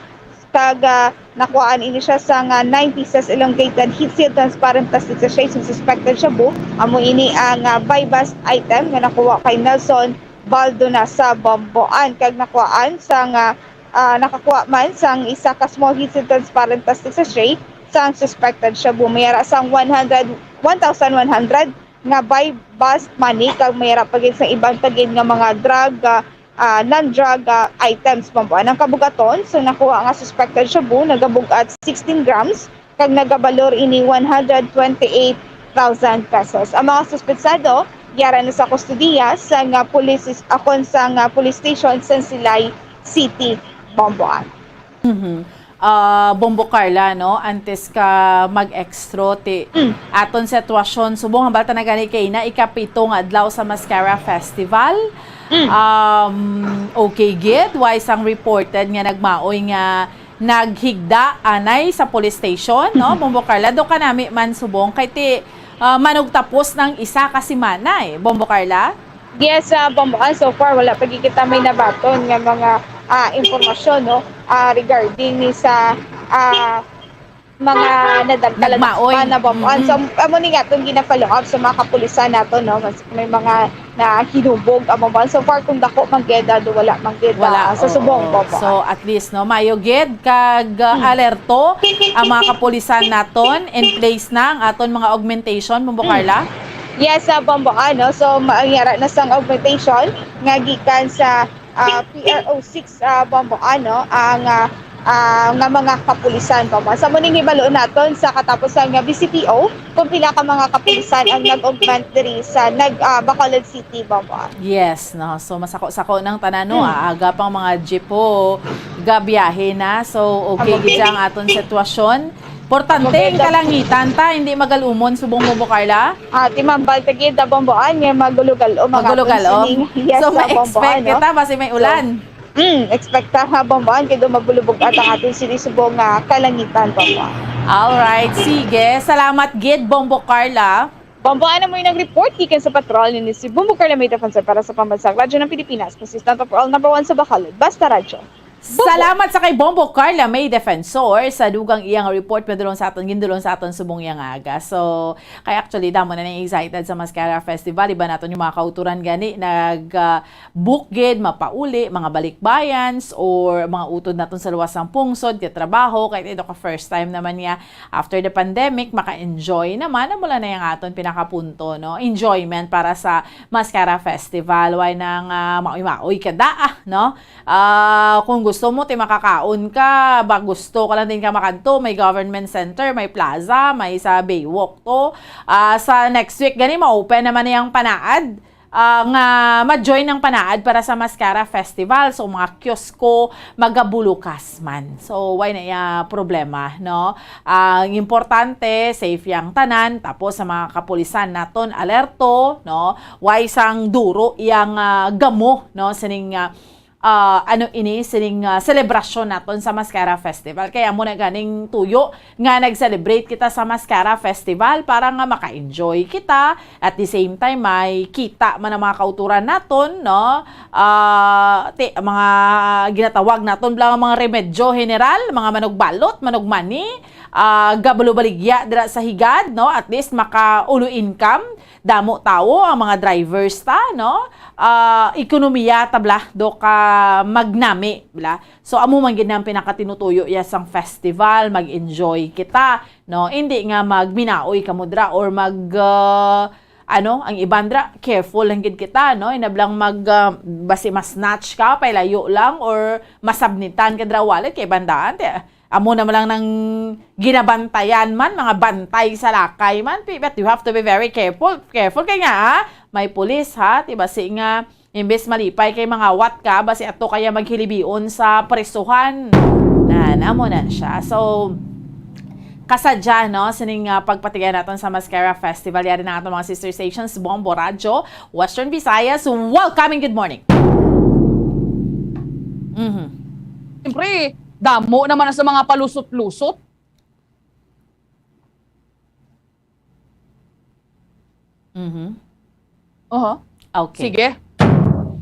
kag, ah, nakuhaan ini siya sang, ah, nine pieces elongated heat-sealed transparent plastic sachet sang suspected shabu. Amo ini ang, ah, buy-bust item nga nakuha kay Nelson Baldonasa, Bombo Ann, kag nakuhaan sang, ah, ah, nakakuha man sang isa ka small heat-sealed transparent plastic sachet sang suspected shabu. May ara sang one hundred, one thousand one hundred nga buy-bust money, kag may ara pa gid sang iban pa gid nga mga drug, ah, ah, non-drug, ah, items. Bombo Ann, ang kabug-aton sa nakuha nga suspected shabu nagabug-at sixteen grams, kag nagabalor ini one hundred twenty-eight thousand pesos. Ang mga suspetsado yara na sa kustodiya sa nga police, akon sa nga police station sa Silay City, Bombo Ann. Mhm. Ah, Bombo Carla, no? Antes ka mag-extro, ti Mm. aton sitwasyon, subong hambal ta na gani kay na ikapito nga adlaw sa Mascara Festival. Mm. Um, okay gid, way sang reported nga nagmaoy nga naghigda anay sa police station, no? Mm. Bombo Carla, do ka nami man subong kay ti, ah, manugtapos ng isa ka semana, eh. Bombo Carla? Yes, ah, Bombo Ann, so far wala pa gid kita may nabaton nga mga, ah, impormasyon, no, ah, regarding ni sa, ah, mga nadagdalan Nagmaoy. pa na Bombo Ann. Mm-mm. So, amo ni nga itong gina-follow up sa mga kapulisan nato, no, mas may mga nahinubog ang Bombo Ann. So far, kung dako man gid, ah, do wala man gid, Wala, ah, sa oo. subong Bombo Ann. So, at least, no, mayo gid kag, ah, Hmm. alerto ang mga kapulisan naton. In place na ang aton mga augmentation, Bombo Hmm. Carla. Yes, sa Bombo Ann, no? So, ma-, ang yara na sang augmentation nga gikan sa, ah, P R O six, ah, Bombo Ann, no? Ang, ah, ah, nga mga kapulisan, Bombo Ann. Sa muning hibalo naton sa katapusan nga V C P O, kung pila ka mga kapulisan ang nag-augment diri sa nag-, ah, Bacolod City, Bombo Ann. Yes, no? So, masako-sako ng tanan, no? Hmm. Aga pang mga jeep po, gabiyahe na. So, okay, Amo gid siya ang aton sitwasyon. Importante ang Maganda. kalangitan ta, hindi magalumon subong, Bombo Carla. Ah, ti mambal ta gid, ah, Bombo Ann, nga magulo-galo, mga Magulo-galo. aton sining, yes, So, ah, Bombo ma-expect Ann, no? kita, basi may So, ulan. mm, expect ta, ha, Bombo Ann, kay do mabulubog at ang aton sini subong nga kalangitan, Bombo Ann. Alright, sige. Salamat gid, Bombo Carla. Bombo Ann, amo yung nag-report gikan sa patrol ni si Bombo Carla May Defensor para sa Pambansang Radyo ng Pilipinas, consistent for all, number one sa Bacolod. Basta Radyo. Bombo. Salamat sa kay Bombo Carla May Defensor sa dugang iyang report, madulong sa aton, gindulong sa aton subong yang aga. So, kay actually, damo na nang excited sa Mascara Festival. Iba naton yung mga kauturan gani, nag, ah, book gid, mapauli, mga balikbayans, or mga utod naton sa luwas sang pungsod, kay trabaho, kay ito ka first time naman niya after the pandemic, maka-enjoy naman. Amo lang na yung aton pinakapunto, no? Enjoyment para sa Mascara Festival. Way na nga maoy-maoy ka daa, no? Ah, kung gusto mo, ti makakaon ka, ba gusto ka lang din ka makadto, may government center, may plaza, may sa Baywalk to. Ah, sa next week gani, ma-open naman na yung Panaad, ah, nga ma-join ang Panaad para sa Mascara Festival. So, mga kiosko, magabulukas man. So, way na iya problema, no? Ang importante, safe yang tanan. Tapos, sa mga kapulisan naton, alerto, no? Way sang duro yang, ah, gamo, no? Sining, ah, ah, ano ini, sining, ah, selebrasyon naton sa Mascara Festival. Kaya mo na ganing tuyo nga nag-celebrate kita sa Mascara Festival para nga maka-enjoy kita. At the same time, may kita man ang mga kauturan naton, no? Ah, ti-, mga ginatawag naton bala nga mga remedyo general, mga manugbalot, manugmani, ah, gabalubaligya dira sa higad, no? At least maka-ulo income, damo tawo ang mga drivers ta, no? Ah, ekonomiya ta bala, do ka magnami, bala. So, amo man gid ang pinakatinutuyo ya sang festival, mag-enjoy kita, no? Hindi nga magminaoy kamo dira or mag, ah, ano, ang iban dira, careful lang gid kita, no? Inablang mag, ah, basi ma-snatch ka, pailayo lang, or masabnitan ka dira wallet, kay bandaan, ti, amo naman lang nang ginabantayan man, mga bantay sa lakay man, pi-, but you have to be very careful, careful kay nga, ah, may pulis, ha? Ti basi nga, imbes malipay kay mangawat ka, basi ato kaya maghilibion sa presuhan. Nan, amo na siya. So, kasadya, no, sining, ah, pagpatigayon naton sa Mascara Festival, yari na aton mga sister stations, Bombo Radyo, Western Visayas. Welcome and good morning. Mhm. Siyempre, damo naman sa mga palusot-lusot. Mhm. Oho. Okay. Sige.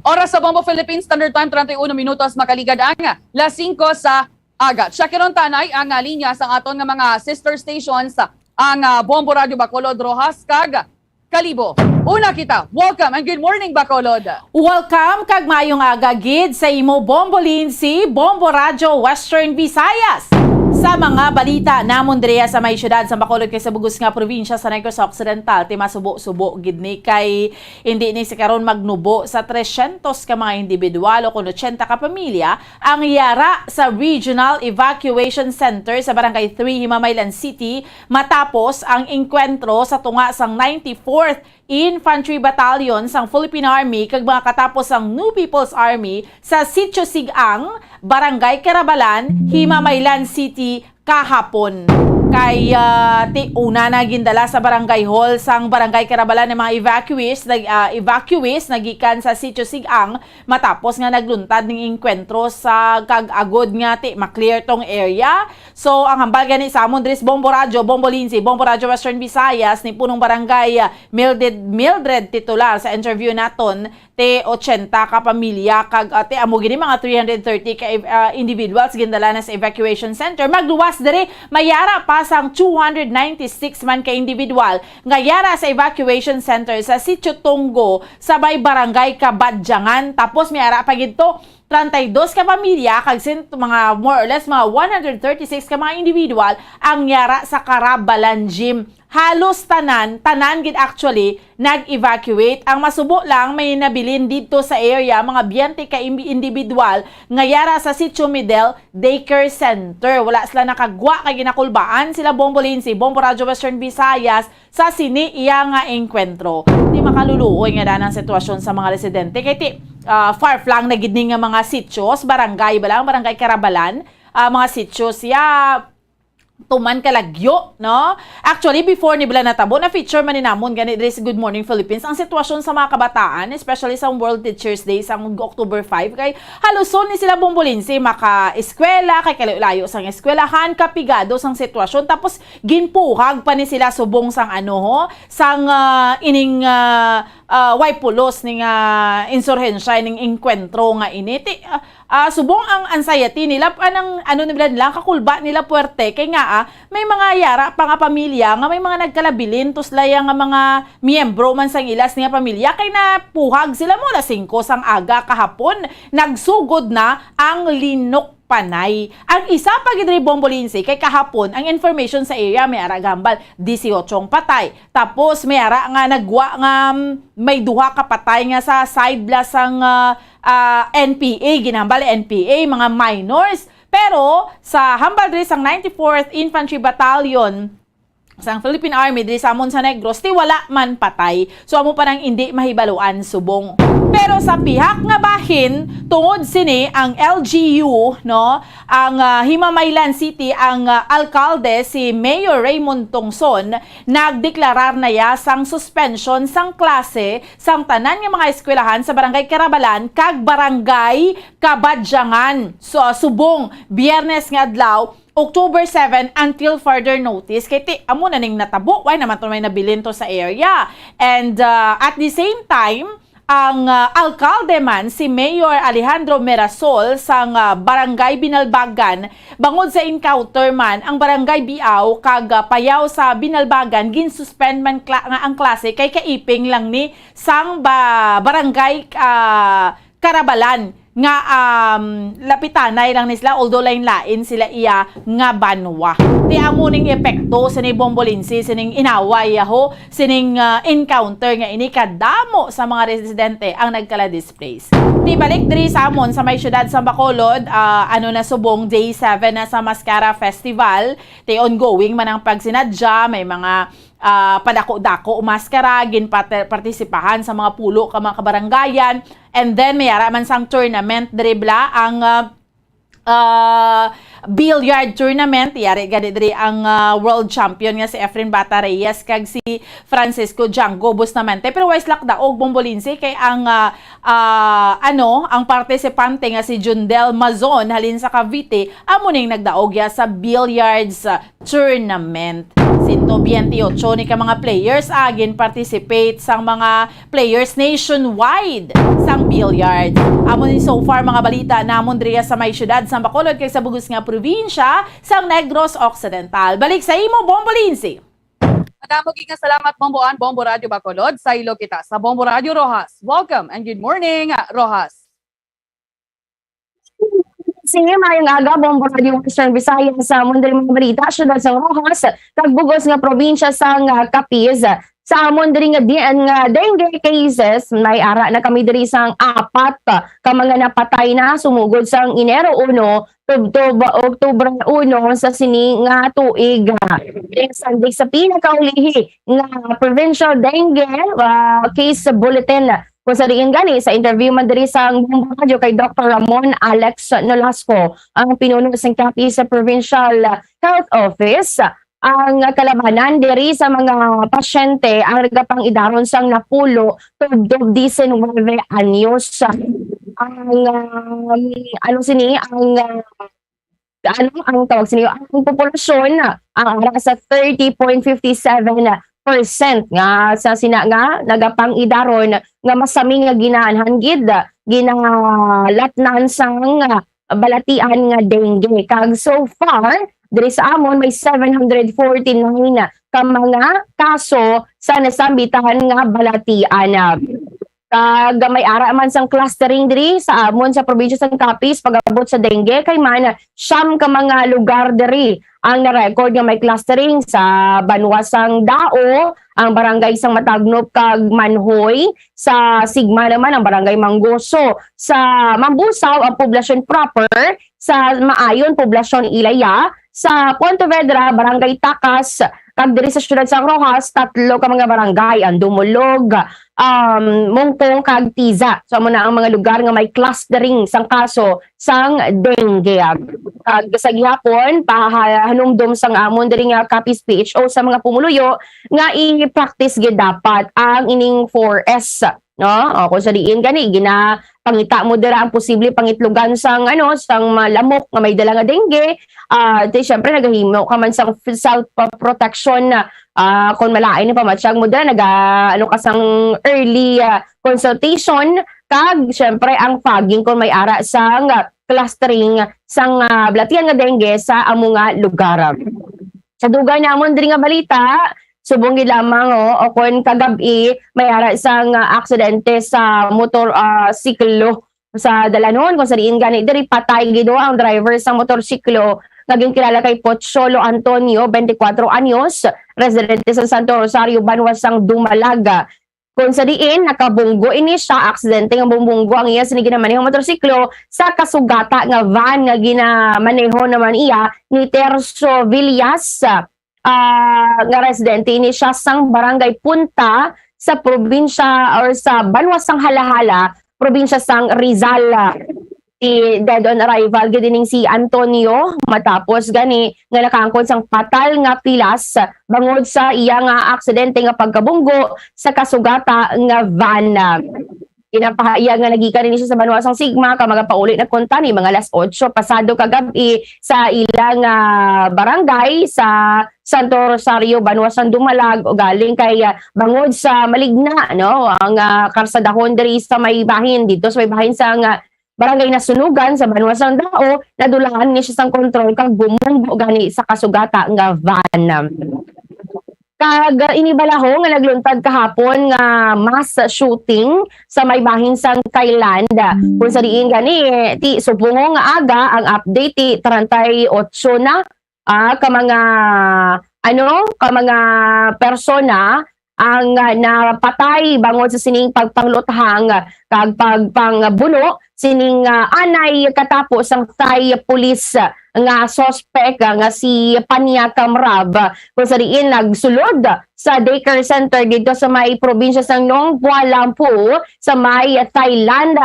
Oras sa Bombo Philippines Standard Time, treinta y uno minutos, makaligad ang las singko sa aga. Check-in on tanay ang, ah, linya sa aton nga mga sister stations, ang, ah, Bombo Radio Bacolod, Roxas, kag Kalibo. Una kita. Welcome and good morning, Bacolod. Welcome kag maayong aga gid sa imo, Bombo Lindsay, Bombo Radio Western Visayas. Sa mga balita namon diriya sa may siyudad sa Bacolod kag sa bug-os nga probinsya sa Negros Occidental, ti masubo-subo gid ni kay hindi ni si karon magnubo sa tresyentos ka mga individual o kon ochenta ka pamilya ang yara sa Regional Evacuation Center sa Barangay three, Himamaylan City, matapos ang engkwentro sa tunga sang ninety-fourth Infantry Battalion sang Philippine Army kag mga katapos sang New People's Army sa Sitio Sigang, Barangay Carabalan, Himamaylan City, kahapon. Kay, ah, ti una na gindala sa barangay hall sang Barangay Carabalan ang mga evacuees, nag-, ah, evacuees nagikan sa Sitio Sigang matapos nga nagluntad ning engkwentro sa kag agod nga ti ma-clear tong area. So, ang hambal gani sa amon diri sa Bombo Radyo, Bombo Lindsay, Bombo Radyo Western Visayas, ni Punong Barangay, ah, Mildred, Mildred Titular sa interview naton, ti ochenta ka pamilya kag, ah, ti amo gini mga three hundred thirty ka, ah, individuals gindala na sa evacuation center. Magluwas diri, mayara pa sang two hundred ninety-six man ka individual nga yara sa evacuation center sa Sitio Tunggo sa may Barangay Kabadyangan. Tapos may ara pa gid to, treinta y dos ka pamilya kag sin-, mga more or less mga one hundred thirty-six ka mga individual ang yara sa Carabalan Gym. Halos tanan, tanan gid actually, nag-evacuate. Ang masubo lang, may nabilin didto sa area, mga twenty ka im-, individual nga yara sa Sitio Midel Daycare Center. Wala sila nakagwa kay ginakulbaan sila Bombo Lindsay, Bombo Radyo Western Visayas, sa sini iya nga engkwentro. Ti makaluluoy nga daan ang sitwasyon sa mga residente kay ti, ah, far-flung na gid ni nga mga sitio, barangay ba lang, Barangay Carabalan, ah, mga sitio siya tuman kalagyo, no? Actually, before ni bala natabo, na-feature man ni namon gani diri sa Good Morning Philippines ang sitwasyon sa mga kabataan, especially sa World Teachers Day sa October five, kay haluson ni sila Bombo Lindsay maka-eskwela, kay kalayo-layo sang eskwelahan, kapigado sang sitwasyon, tapos ginpuhag pa ni sila subong sang ano ho, sang, ah, ining, ah, ah, way pulos ning, ah, insurhensya, ning engkwentro nga ini. Ti, ah, ah, subong ang anxiety nila, anang, ano nila, nila, kakulba nila puwerte, kay nga, ah, may mga yara pa nga pamilya nga may mga nagkalabilin, to sila ya nga mga miyembro man sang ilas nga pamilya, kay napuhag sila mo alas singko sang aga kahapon, nagsugod na ang linok panay. Ang isa pa gid diri, Bombo Lindsay, kay kahapon ang information sa area may ara gahambal dieciocho ang patay. Tapos may ara nga nagwa nga, mm, may duha ka patay nga sa side bala sang, ah, ah, N P A, ginahambal N P A, mga minors. Pero sa hambal diri sang ninety-fourth Infantry Battalion, sang Philippine Army diri sa amon sa Negros, ti wala man patay. So, amo pa nang indi mahibaluan subong. Pero sa pihak nga bahin, tungod sini ang L G U, no, ang, ah, Himamaylan City, ang, ah, alkalde, si Mayor Raymond Tongson, nagdeklarar na ya sang suspension sang klase sang tanan nga mga eskwelahan sa Barangay Carabalan kag Barangay Kabadyangan. So, subong Biyernes nga adlaw, October seven, until further notice. Kay ti, amo na ning natabo, why naman to may nabilin to sa area? And, uh, at the same time, ang, uh, alkalde man, si Mayor Alejandro Mirasol sang, uh, Barangay Binalbagan, bangod sa encounter man ang Barangay Biao kag, uh, Payaw sa Binalbagan, ginsuspend man kla-, nga ang klase kay kaiping lang ni sang ba-, barangay, uh, Carabalan nga, um, lapitanay lang ni sila, although lain-lain sila iya nga banwa. Ti amo ning epekto sini, Bombo Lindsay, sining inaway, aho, sining, uh, encounter nga ini, kadamo sa mga residente ang nagkala-displace. Ti balik diri sa amon sa may siyudad sa Bacolod, uh, ano na subong day seven na sa Mascara Festival. Ti ongoing man ang pagsinadya, may mga ah, padako-dako maskara, ginpate-, partisipahan sa mga pulo ka mga kabarangayan. And then, may ara man sang tournament diri bala ang, ah, ah, billiard tournament. Yari gani diri ang, ah, world champion nga si Efren Bata Reyes kag si Francisco Django Bustamante. Pero wais lak daog, Bombo Lindsay, kay ang, ah, ah, ano, ang partisipante nga si Jundel Mazon halin sa Cavite, amo ning nagdaog ya sa billiards, ah, tournament. Sinto biyente ocho ni ka mga players, ah, gin-participate sang mga players nationwide sang billiard. Amo ni so far mga balita namon diriya sa may siyudad sa Bacolod kag sa bug-os nga probinsya sang Negros Occidental. Balik sa imo, Bombo Lindsay. Madamo gid nga salamat, Bombo Ann, Bombo Radyo Bacolod. Saylo kita sa Bombo Radyo Roxas. Welcome and good morning, Roxas. Sige, maayong aga, Bombo Radio Western Visayas. Sa amon diri mga balita, siyudad sang Roxas, kag bug-os nga probinsya sang, ah, Capiz. Sa amon diri nga di-, nga dengue cases, may ara na kami diri sang apat ka mga napatay na sumugod sang Enero uno tubtob Oktubre uno sa sini nga tuig. Diri sa, sa pinakaulihi nga provincial dengue, ah, case bulletin, kung sa diin gani, sa interview man diri sa Bombo Radio kay Doktor Ramon Alex Nolasco, ang pinuno sang Capiz Provincial Health Office, ang kalabanan diri sa mga pasyente ang nagapangidaron sang napulo tubtob diecinueve anyos. Ang, um, ano sini, ang, uh, ano ang tawag sini, ang populasyon, ah, ara sa thirty point fifty seven percent nga sa sina nga nagapangidaron nga masami nga ginaanhan gid, ginalatnan sang, ah, balatian nga dengue. Kag so far, diri sa amon may seven hundred forty-nine ka mga kaso sa nasambitan nga balatian. Kag may ara man sang clustering diri sa amon sa probinsya sang Capiz pag-abot sa dengue, kay man siyam ka mga lugar diri ang na-record nga may clustering: sa banwa sang Dao, ang barangay sang Matagnop kag Manhoy, sa Sigma naman ang barangay Manggoso, sa Mambusao ang poblasyon proper, sa Maayon poblasyon Ilaya, sa Pontevedra barangay Takas, kag diri sa siyudad sang Roxas tatlo ka mga barangay, ang Dumulog, um, Mungkong kag Tiza. So, amo na ang mga lugar nga may clustering sang kaso sang dengue. Kag sa gihapon, pahanumdom sang amon diri nga Capiz P H O sa mga pumuluyo nga i-practice gid dapat ang ining four S, no? O, kung sa diin gani, ginapangita mo dira ang posible pangitlugan sang, ano, sang malamok nga may dala nga dengue, ah, di, syempre, nagahimo ka man sang self-protection na, ah, kung malain ang pamatyag mo dira, naga, ano ka sang early, ah, consultation, kag, syempre, ang fogging kung may ara sang clustering sang, ah, balatian nga dengue sa amo nga lugar. Sa dugay namon diri nga balita, subong gid lamang, o, o kon kagab-i, may ara sang, ah, aksidente sa motor, ah, siklo sa Dalanon, kung sa diin gani diri patay gid ang driver sang motorsiklo nga ginkilala kay Pocholo Antonio, twenty-four anyos, residente sa Santo Rosario, banwa sang Dumalag. Kung sa diin nakabunggo ini siya, aksidente nga bumbunggo ang iya sini ginamaneho motorsiklo sa kasugata nga van nga ginamaneho naman iya ni Tercio Villas, ah, nga residente ini siya sang Barangay Punta sa probinsya or sa banwa sang Halahala, probinsya sang Rizal. Si dead on arrival gid ining si Antonio matapos gani nga nakaangkon sang fatal nga pilas bangod sa iya nga aksidente nga pagkabunggo sa kasugata nga van. Ginapahayag nga nagikan ini siya sa banwa sang Sigma, kag magapauli na kuntani mga alas otso pasado kagab-i sa ila nga barangay sa Santo Rosario, banwa sang Dumalag, ugaling kay, ah, bangod sa maligna, no, ang, ah, karsadahon diri sa may bahin, dito sa may bahin sa nga barangay Nasunugan sa banwa sang Dao, nadulahan ni siya sang kontrol kag bumunggo gani sa kasugata nga van. Kag, ah, ini balaho nga nagluntad kahapon nga mass shooting sa may bahin sang Thailand. Kung sa diin gani, ti subong nga aga ang update, ti treinta y ocho na, ah, ka mga, ano, ka mga persona ang, ah, napatay bangod sa sining pagpangluthang kag pagpangbuno sining, ah, anay katapo sang Thai police nga suspect, ah, nga si Pania Kamrab, kung sa diin nagsulod sa daycare center dito sa may probinsya sang Nong Bualampu sa may Thailand.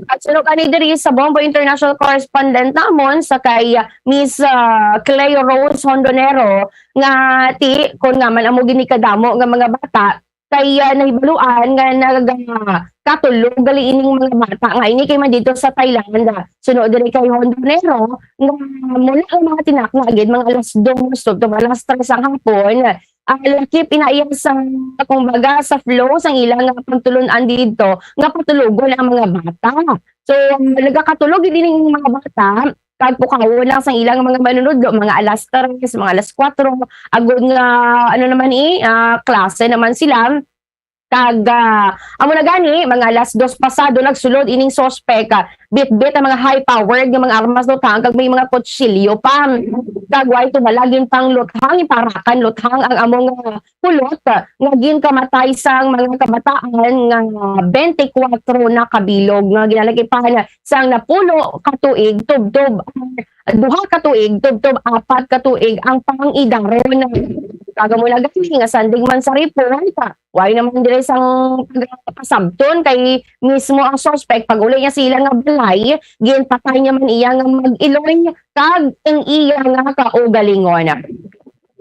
At suno kani diri sa Bombo International Correspondent namon sa kay Miss, ah, Clay Rose Hondonero nga ti, kun nga man amo gini kadamo nga mga bata, kay, ah, nahibaluan nga nagakatulog gali ining mga bata nga ini kay man dito sa Thailand. Suno diri kay Hondonero nga mula ang mga tinakna gid mga alas dos to, to alas tres ang hapon, ah, lakip ina iya sa, kumbaga, sa flow sang ila nga pagtulon-an dito nga patulogon ang mga bata. So, nagakatulog gid ining mga bata, kag pukawon lang sang ilang mga manunudlo, mga alas tres, mga alas kuwatro, agod nga, ano naman, eh, ah, klase naman sila. Kag, ah, amo na gani, mga alas dos pasado nagsulod ining suspek, ah, bitbit ang mga high-powered nga mga armas, luthang kag may mga kutsilyo pa. Kag way tumalagin pang luthang, parakan luthang ang among, ah, pulot, ah, nga ginkamatay sang mga kabataan nga twenty-four na kabilog nga ginalagipan sang napulo ka tuig tubtob, duha ka tuig tubtob apat ka tuig ang pang-idaron. Kag amo na gani nga sandig man sa report, ah, way naman diri sang pagpasabton kay mismo ang suspect, pag-uli niya sa ila nga balay, ginpatay niya man iya nga mag-iloy kag ang iya nga kaugalingon.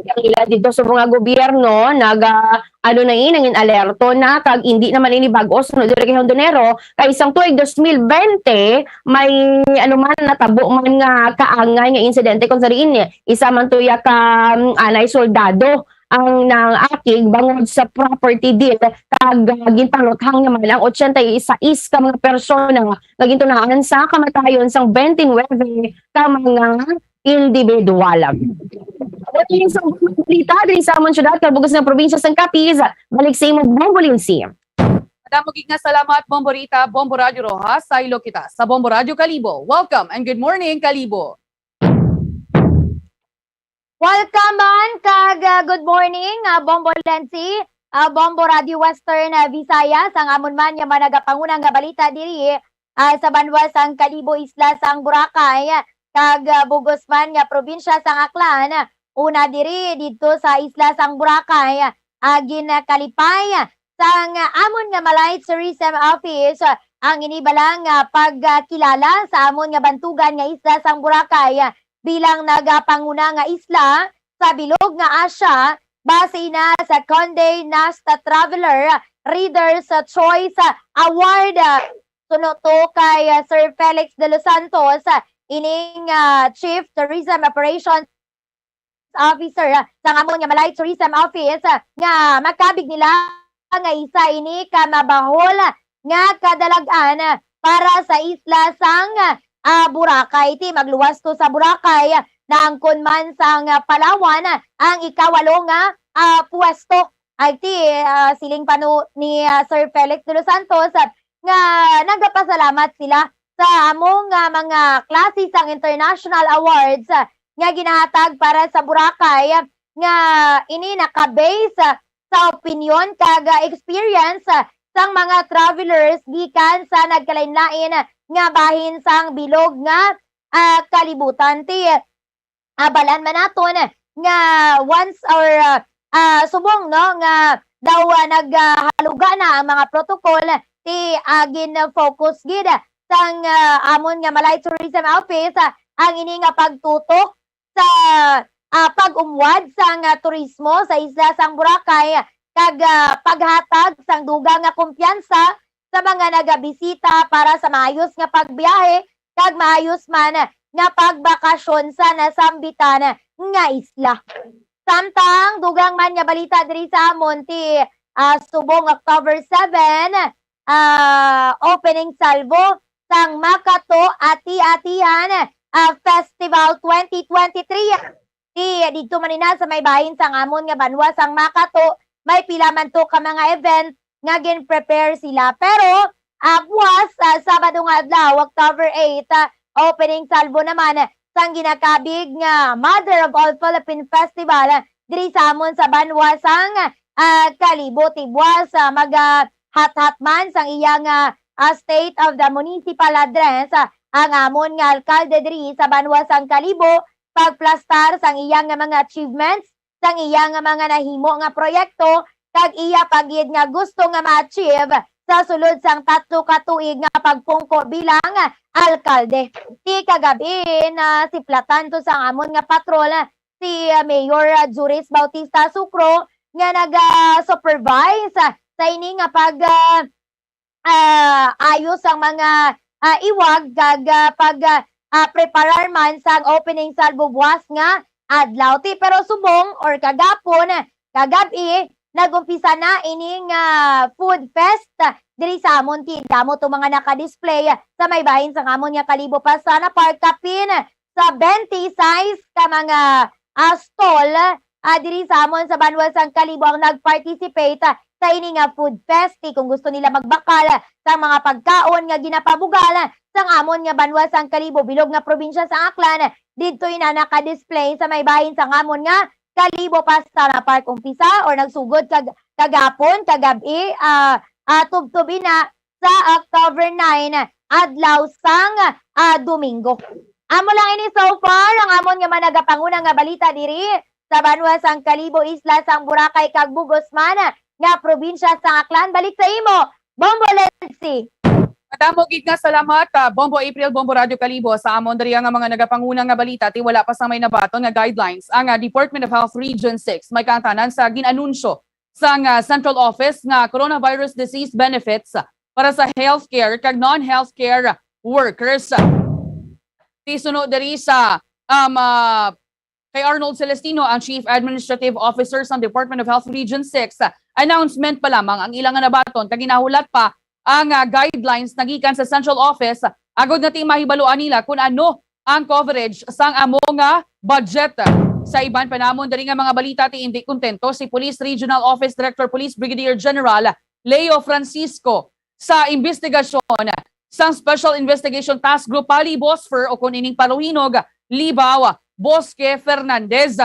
Ang ila dito sa mga gobyerno, naga, ano na ini, nangin alerto na, kag hindi naman ini bag-o, sunod diri kay Hondonero, kay sang tuig dos mil bente, may, ano man, natabo man nga kaangay nga insidente kung sa diin, isa man tuya ka, um, anay soldado ang nangakig bangod sa property deal, kag, ah, ginpaluthang naman ang ochenta y seis ka mga persona nga gintunaan sa kamatayon sang twenty-nine ka mga individual. Amo ini sa balita diri sa amon syudad, kag bug-os nga probinsya sang Capiz. Balik sa imo, Bombo Lindsay. Madamo gid nga salamat, Bombo Rita, Bombo Radyo Rojas, saylo kita sa Bombo Radyo Kalibo. Welcome and good morning, Kalibo. Welcome man, kag, ah, good morning, ah, Bombo Lency, ah, Bombo Radio Western, ah, Visayas, ang amon man nga managapanguna nga balita diri, ah, sa banwa sang Kalibo, isla sang Boracay, kag, ah, bug-os man nga probinsya sang Aklan. Una diri didto sa isla sang Boracay, ah, ginkalipay sang amon nga Malay Tourism Office, ah, ang ini bala nga pagkilala sa amon nga bantugan nga isla sang Boracay, ah, bilang nagapanguna nga isla sa bilog nga Asia, base na sa Condé Nast Traveler Reader's Choice Award. Suno to kay, ah, Sir Felix De Los Santos, ah, ining, ah, Chief Tourism Operations Officer, ah, sang amon nga Malay Tourism Office, ah, nga makabig nila nga isa ini ka mabahol nga kadalag-an para sa isla sang, ah, Boracay. Ti magluwas to sa Boracay, naangkon man sang, ah, Palawan ang ikawalo nga, ah, puwesto. Ay ti, ah, siling pa no ni, ah, Sir Felix De Los Santos, ah, nga nagapasalamat sila sa amo nga mga klase sang international awards, ah, nga ginahatag para sa Boracay, nga ini naka-base, ah, sa opinyon kag, ah, experience, ah, sang mga travelers gikan sa nagkalain-lain nga bahin sang bilog nga, ah, kalibutan. Ti, ah, balan man naton nga once or, ah, ah, subong, no, nga daw, ah, naghaluga na ang mga protocol, ti, ah, gin-focus gid sang, ah, amon nga Malay Tourism Office, ah, ang ini nga pagtutok sa, ah, pag-umwad sang, ah, turismo sa isla sang Boracay, kag, ah, paghatag sang dugang nga kumpiyansa sa mga nagabisita para sa maayos nga pagbiyahe kag maayos man nga pagbakasyon sa nasambitan nga isla. Samtang dugang man nga balita diri sa amon, ti, ah, subong October seven, ah, opening salvo sang Makato Ati-Atihan, ah, Festival twenty twenty-three. Ti didto man ina sa may bahin sang amon nga banwa sang Makato, may pila man to ka mga event nga gin-prepare sila. Pero, ah, buwas, ah, Sabado nga adlaw, October eight, ah, opening salvo naman sang ginakabig nga Mother of All Philippine Festival diri sa amon sa banwa sang, ah, Kalibo. Ti buwas, ah, mag, ah, hathat man sang iya nga, ah, State of the Municipal Address, ah, ang amon nga alkalde diri sa banwa sang Kalibo, pagplastar sang iya nga mga achievements, sang iya nga mga nahimo nga proyekto, kag iya pa gid nga gusto nga ma-achieve sa sulod sang tatlo ka tuig nga pagpungko bilang alkalde. Ti kagabi, nasiplatan to sang amon nga patrol si, ah, Mayor, ah, Juris Bautista Sucro nga naga-supervise, ah, sa ini nga pag, ah, ah, ayos ang mga, ah, iwag kag, ah, pag, ah, ah, preparar man sang opening salvo buwas nga adlaw. Ti, pero subong or kagapon, kagab-i, nag-umpisa na ining, ah, food fest diri sa amon. Ti damo to mga naka-display sa may bahin sang amon nga Kalibo Pastrana Park, kapin sa twenty-six ka mga, ah, stall, ah, diri sa amon sa banwa sang Kalibo ang nag-participate, ah, sa ini nga food fest. Kung gusto nila magbakal sa mga pagkaon nga ginapabugal sang amon nga banwa sang Kalibo, bilog nga probinsya sa Aklan, didto ina naka-display sa may bahin sang amon nga Kalibo Pastrana Park. Umpisa or nagsugod kag kagapon, kagab-i, ah, ah, tubtob ina sa October nine, adlaw sang, ah, Domingo. Amo lang ini so far ang amon nga managapanguna nga balita diri sa banwa sang Kalibo, isla sang Boracay kag Bugosman nga probinsya sang Aklan. Balik sa imo, Bombo Lenzi. Madamo gid nga salamat, ah, Bombo April, Bombo Radyo Kalibo. Sa amon diri nga mga nagapanguna nga balita, ti wala pa sang may nabaton nga guidelines ang, ah, Department of Health Region six, may kaangtanan sa gin-anunsyo sang, ah, central office nga coronavirus disease benefits para sa healthcare kag non-healthcare workers. Ti suno diri sa, um, ah, kay Arnold Celestino, ang Chief Administrative Officer sang Department of Health Region six, ah, announcement pa lamang ang ilang nga nabaton kag ginahulat pa ang, ah, guidelines nagikan sa central office, ah, agod nga ti mahibaluan nila kun ano ang coverage sang amo nga budget. Sa iban pa namon diri nga mga balita, ti indi kontento si Police Regional Office Director Police Brigadier General Leo Francisco sa imbestigasyon sang Special Investigation Task Group Pali Bosfer, o kun ining paluhinog, Libao Bosque Fernandez.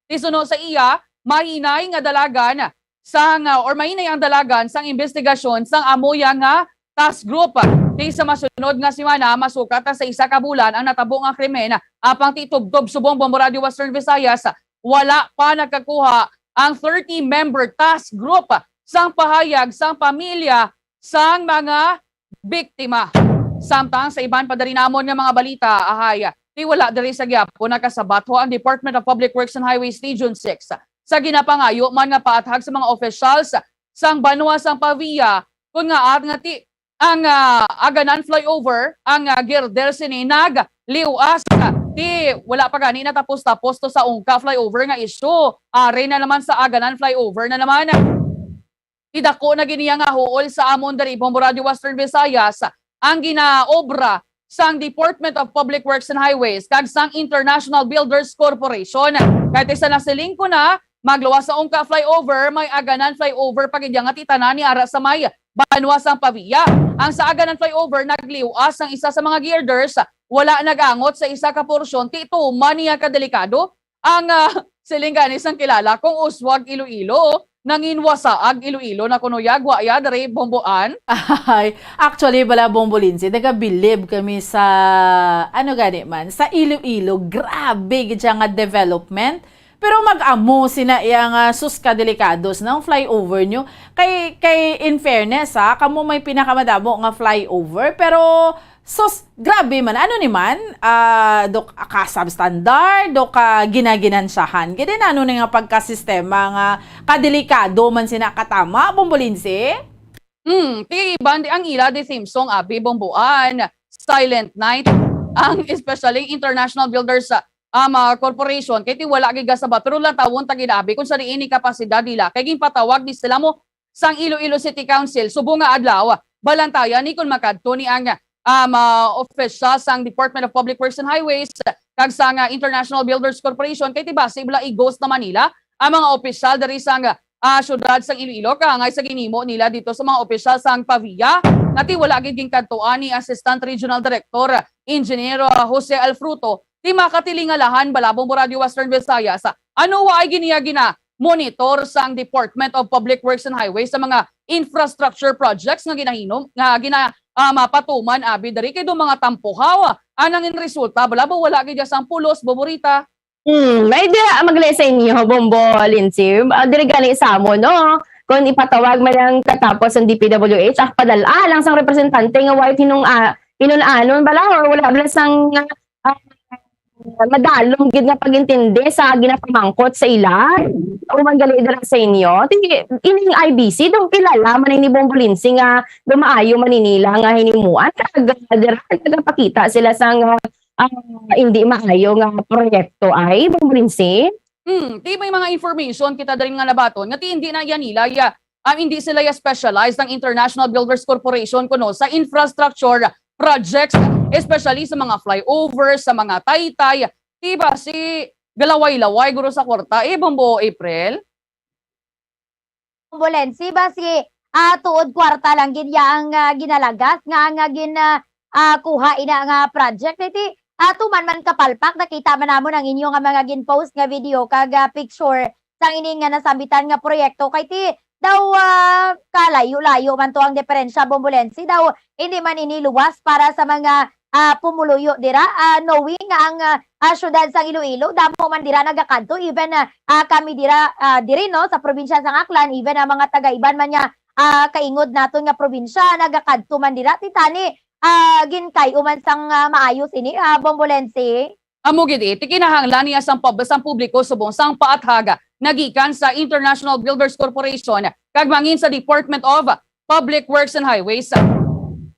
Ti suno sa iya, mahinay nga dalagan sang, or mahinay ang dalagan sang imbestigasyon sang amuya nga task group. Ti sa masunod nga semana, masukat sa isa ka bulan ang natabo nga krimen, apang ti tubtob subong Bombo Radyo Western Visayas, wala pa nagkakuha ang thirty-member task group sang pahayag sang pamilya sang mga biktima. Samtang sa iban pa diri namon nga mga balita, ahay, ti wala diri sa gihapon nakasabat ho ang Department of Public Works and Highways Region six sa ginapangayo man nga paathag sa mga opisyal sang banwa sang Pavia, kun nga at nga ti ang, ah, Aganan Flyover, ang, ah, girder sini nagliwas. Ti wala pa gani natapos-tapos to sa Ungka Flyover nga issue. Ari na naman sa Aganan Flyover na naman. Ti dako na gid niya nga huol sa amon diri, Bombo Radyo Western Visayas, ang ginaobra sang Department of Public Works and Highways kag sang International Builders Corporation. Kay ti sa nasiling ko na, magluwas sa Ungka Flyover, may Aganan Flyover pa gid nga ti tanan ni ara sa may banwa sang Pavia. Ang sa Aganan Flyover, nagliwas ang isa sa mga girders, wala nagangot sa isa ka porsyon, ti tuman niya kadelikado. Ang, ah, siling gani sang kilala kong uswag Iloilo, nanginwasaag Iloilo na kuno ya, gwa ya diri, Bombo Ann. Ay, actually, bala, Bombo Lindsay, nagabilib kami sa, ano gani man, sa Iloilo. Grabe gid siya nga development. Pero mag-amo sina iya nga, sus, kadelicados ng flyover nyo. Kay, kay, in fairness, ha, kamo may pinakamadamo nga flyover, pero sus, grabe man. Ano ni man? Ah, do ka substandard, do ka ginaginansyahan? Gid, ano ni nga pagkasistema nga kadelikado man sina katama, Bombo Lindsay? Hmm, ti iban di ang ila di theme song, abi, Bombo Ann, Silent Night, ang especially International Builders, ah, um, ah, Corporation, kay ti wala gid gasabat, pero lantawon ta gid, abi, kung sa diin ni kapasidad nila, kay ginpatawag ni sila mo sang Iloilo City Council subong nga adlaw, balantayan ni kun makadto ni ang, um, ah, opisyal sang Department of Public Works and Highways kag sang, ah, International Builders Corporation, kay ti basi bala i-ghost naman nila ang mga opisyal diri sang, ah, syudad sang Iloilo, kaangay sa ginhimo nila dito sa mga opisyal sang Pavia, nga ti wala gid ginkadtuan ni Assistant Regional Director Engineer, ah, Jose Alfruto, ti makatilingalahan bala, Bombo Radyo Western Visayas. Ano wa ay giniya gina monitor sang Department of Public Works and Highways sa mga infrastructure projects nga ginahinom, nga gina, ah, mapatuman, abi, diri kay do mga tampuhaw ang nangin resulta, bala, bo, wala gid sang pulos, Bombo Rita. Hmm, may dira magli sa inyo, Bombo Lindsay. Ah, diri gani sa amo, no? Kung ipatawag man ang katapos ang D P W H, ah, padala lang sang representante nga wa hinung-, ah, hinun-anon bala or wala bala sang, ah, madalom gid nga pag-intindi sa ginapamangkot sa ila. O man gali dira sa inyo. Ti, ining I B C, daw kilala man ni Bombo Lindsay nga gamaayo man ni nila nga hinimuan. Kag, ah, dira, nagapakita sila sang, ah, ah, hindi maayo nga proyekto ay, Bombo Lindsay? Hmm, ti may mga information kita diri nga nabaton nga ti hindi na yan nila ya, ah, hindi sila ya specialized ang International Builders Corporation kuno sa infrastructure projects, especially sa mga flyover, sa mga taytay. Ti ba si galaway-laway guro sa kwarta, eh, Bombo April? Bombolense, basi, ah, tuod kwarta lang gid ya ang, ah, ginalagas nga, nga gin, ah, ah, kuha ina nga project. Iti, ah, tuman man kapalpak, nakita man namon ang inyo nga mga gin-post nga video kag, ah, picture sang ini nga nasambitan nga proyekto. Kay ti daw, ah, kalayo-layo man to ang diferensya, Bombolense. Daw hindi man ini luwas para sa mga, ah, pumuluyo dira, ah, knowing nga ang, ah, ah, syudad sang Iloilo damo man dira nagakadto, even, ah, ah, kami dira, ah, diri, no, sa probinsya sang Aklan, even ang mga taga-iban man nga, ah, kaingod naton nga probinsya nagakadto man dira. Ti tani, ah, ginkay-o man sang, ah, maayo sini, ah, Bombolense? Amo gid, eh, ti kinahanglan niya sang pub-, sang publiko subong sang paathag nga gikan sa International Builders Corporation kag mangin sa Department of Public Works and Highways.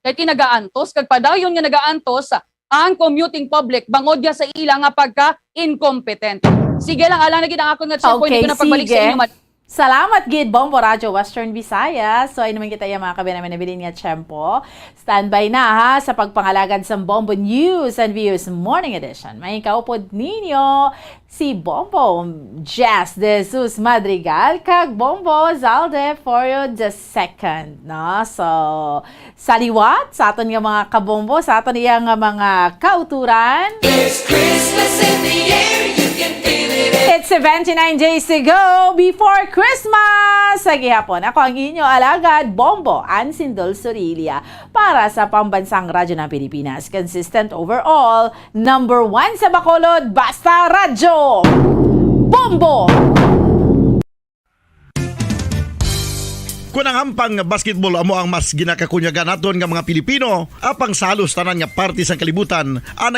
Kay ti nagaantos kag padayon nga nagaantos ang commuting public bangod niya sa ila nga pagka-incompetent. Sige lang, ala na gid ang akon nga checkpoint, Okay, di ko na pagbalik sa sige. inyo, Mad- Salamat gid, Bombo Radyo Western Visayas. So, ay naman kita yung mga kabi namin nabilin nga tiyempo. Standby na, ha, sa pagpangalagad sa Bombo News and Views Morning Edition. May kaupod ninyo si Bombo Jess De Jesus Madrigal kag Bombo Zalde Forio the second, no? So, sa liwat, sa aton nga mga kabombo, sa aton iya nga mga kauturan. There's Christmas in the air, you can feel it. It's seventy-nine days to go before Christmas. Sa gihapon, ako ang inyo alagad, Bombo Ansindol Sorilia, para sa Pambansang Radyo ng Pilipinas. Consistent overall, number one sa Bacolod, Basta Radyo. Bombo! Kon ang ampang basketball amo ang mas ginakakunyagan naton nga mga Pilipino, apang sa halos tanan nga parte sang kalibutan, ang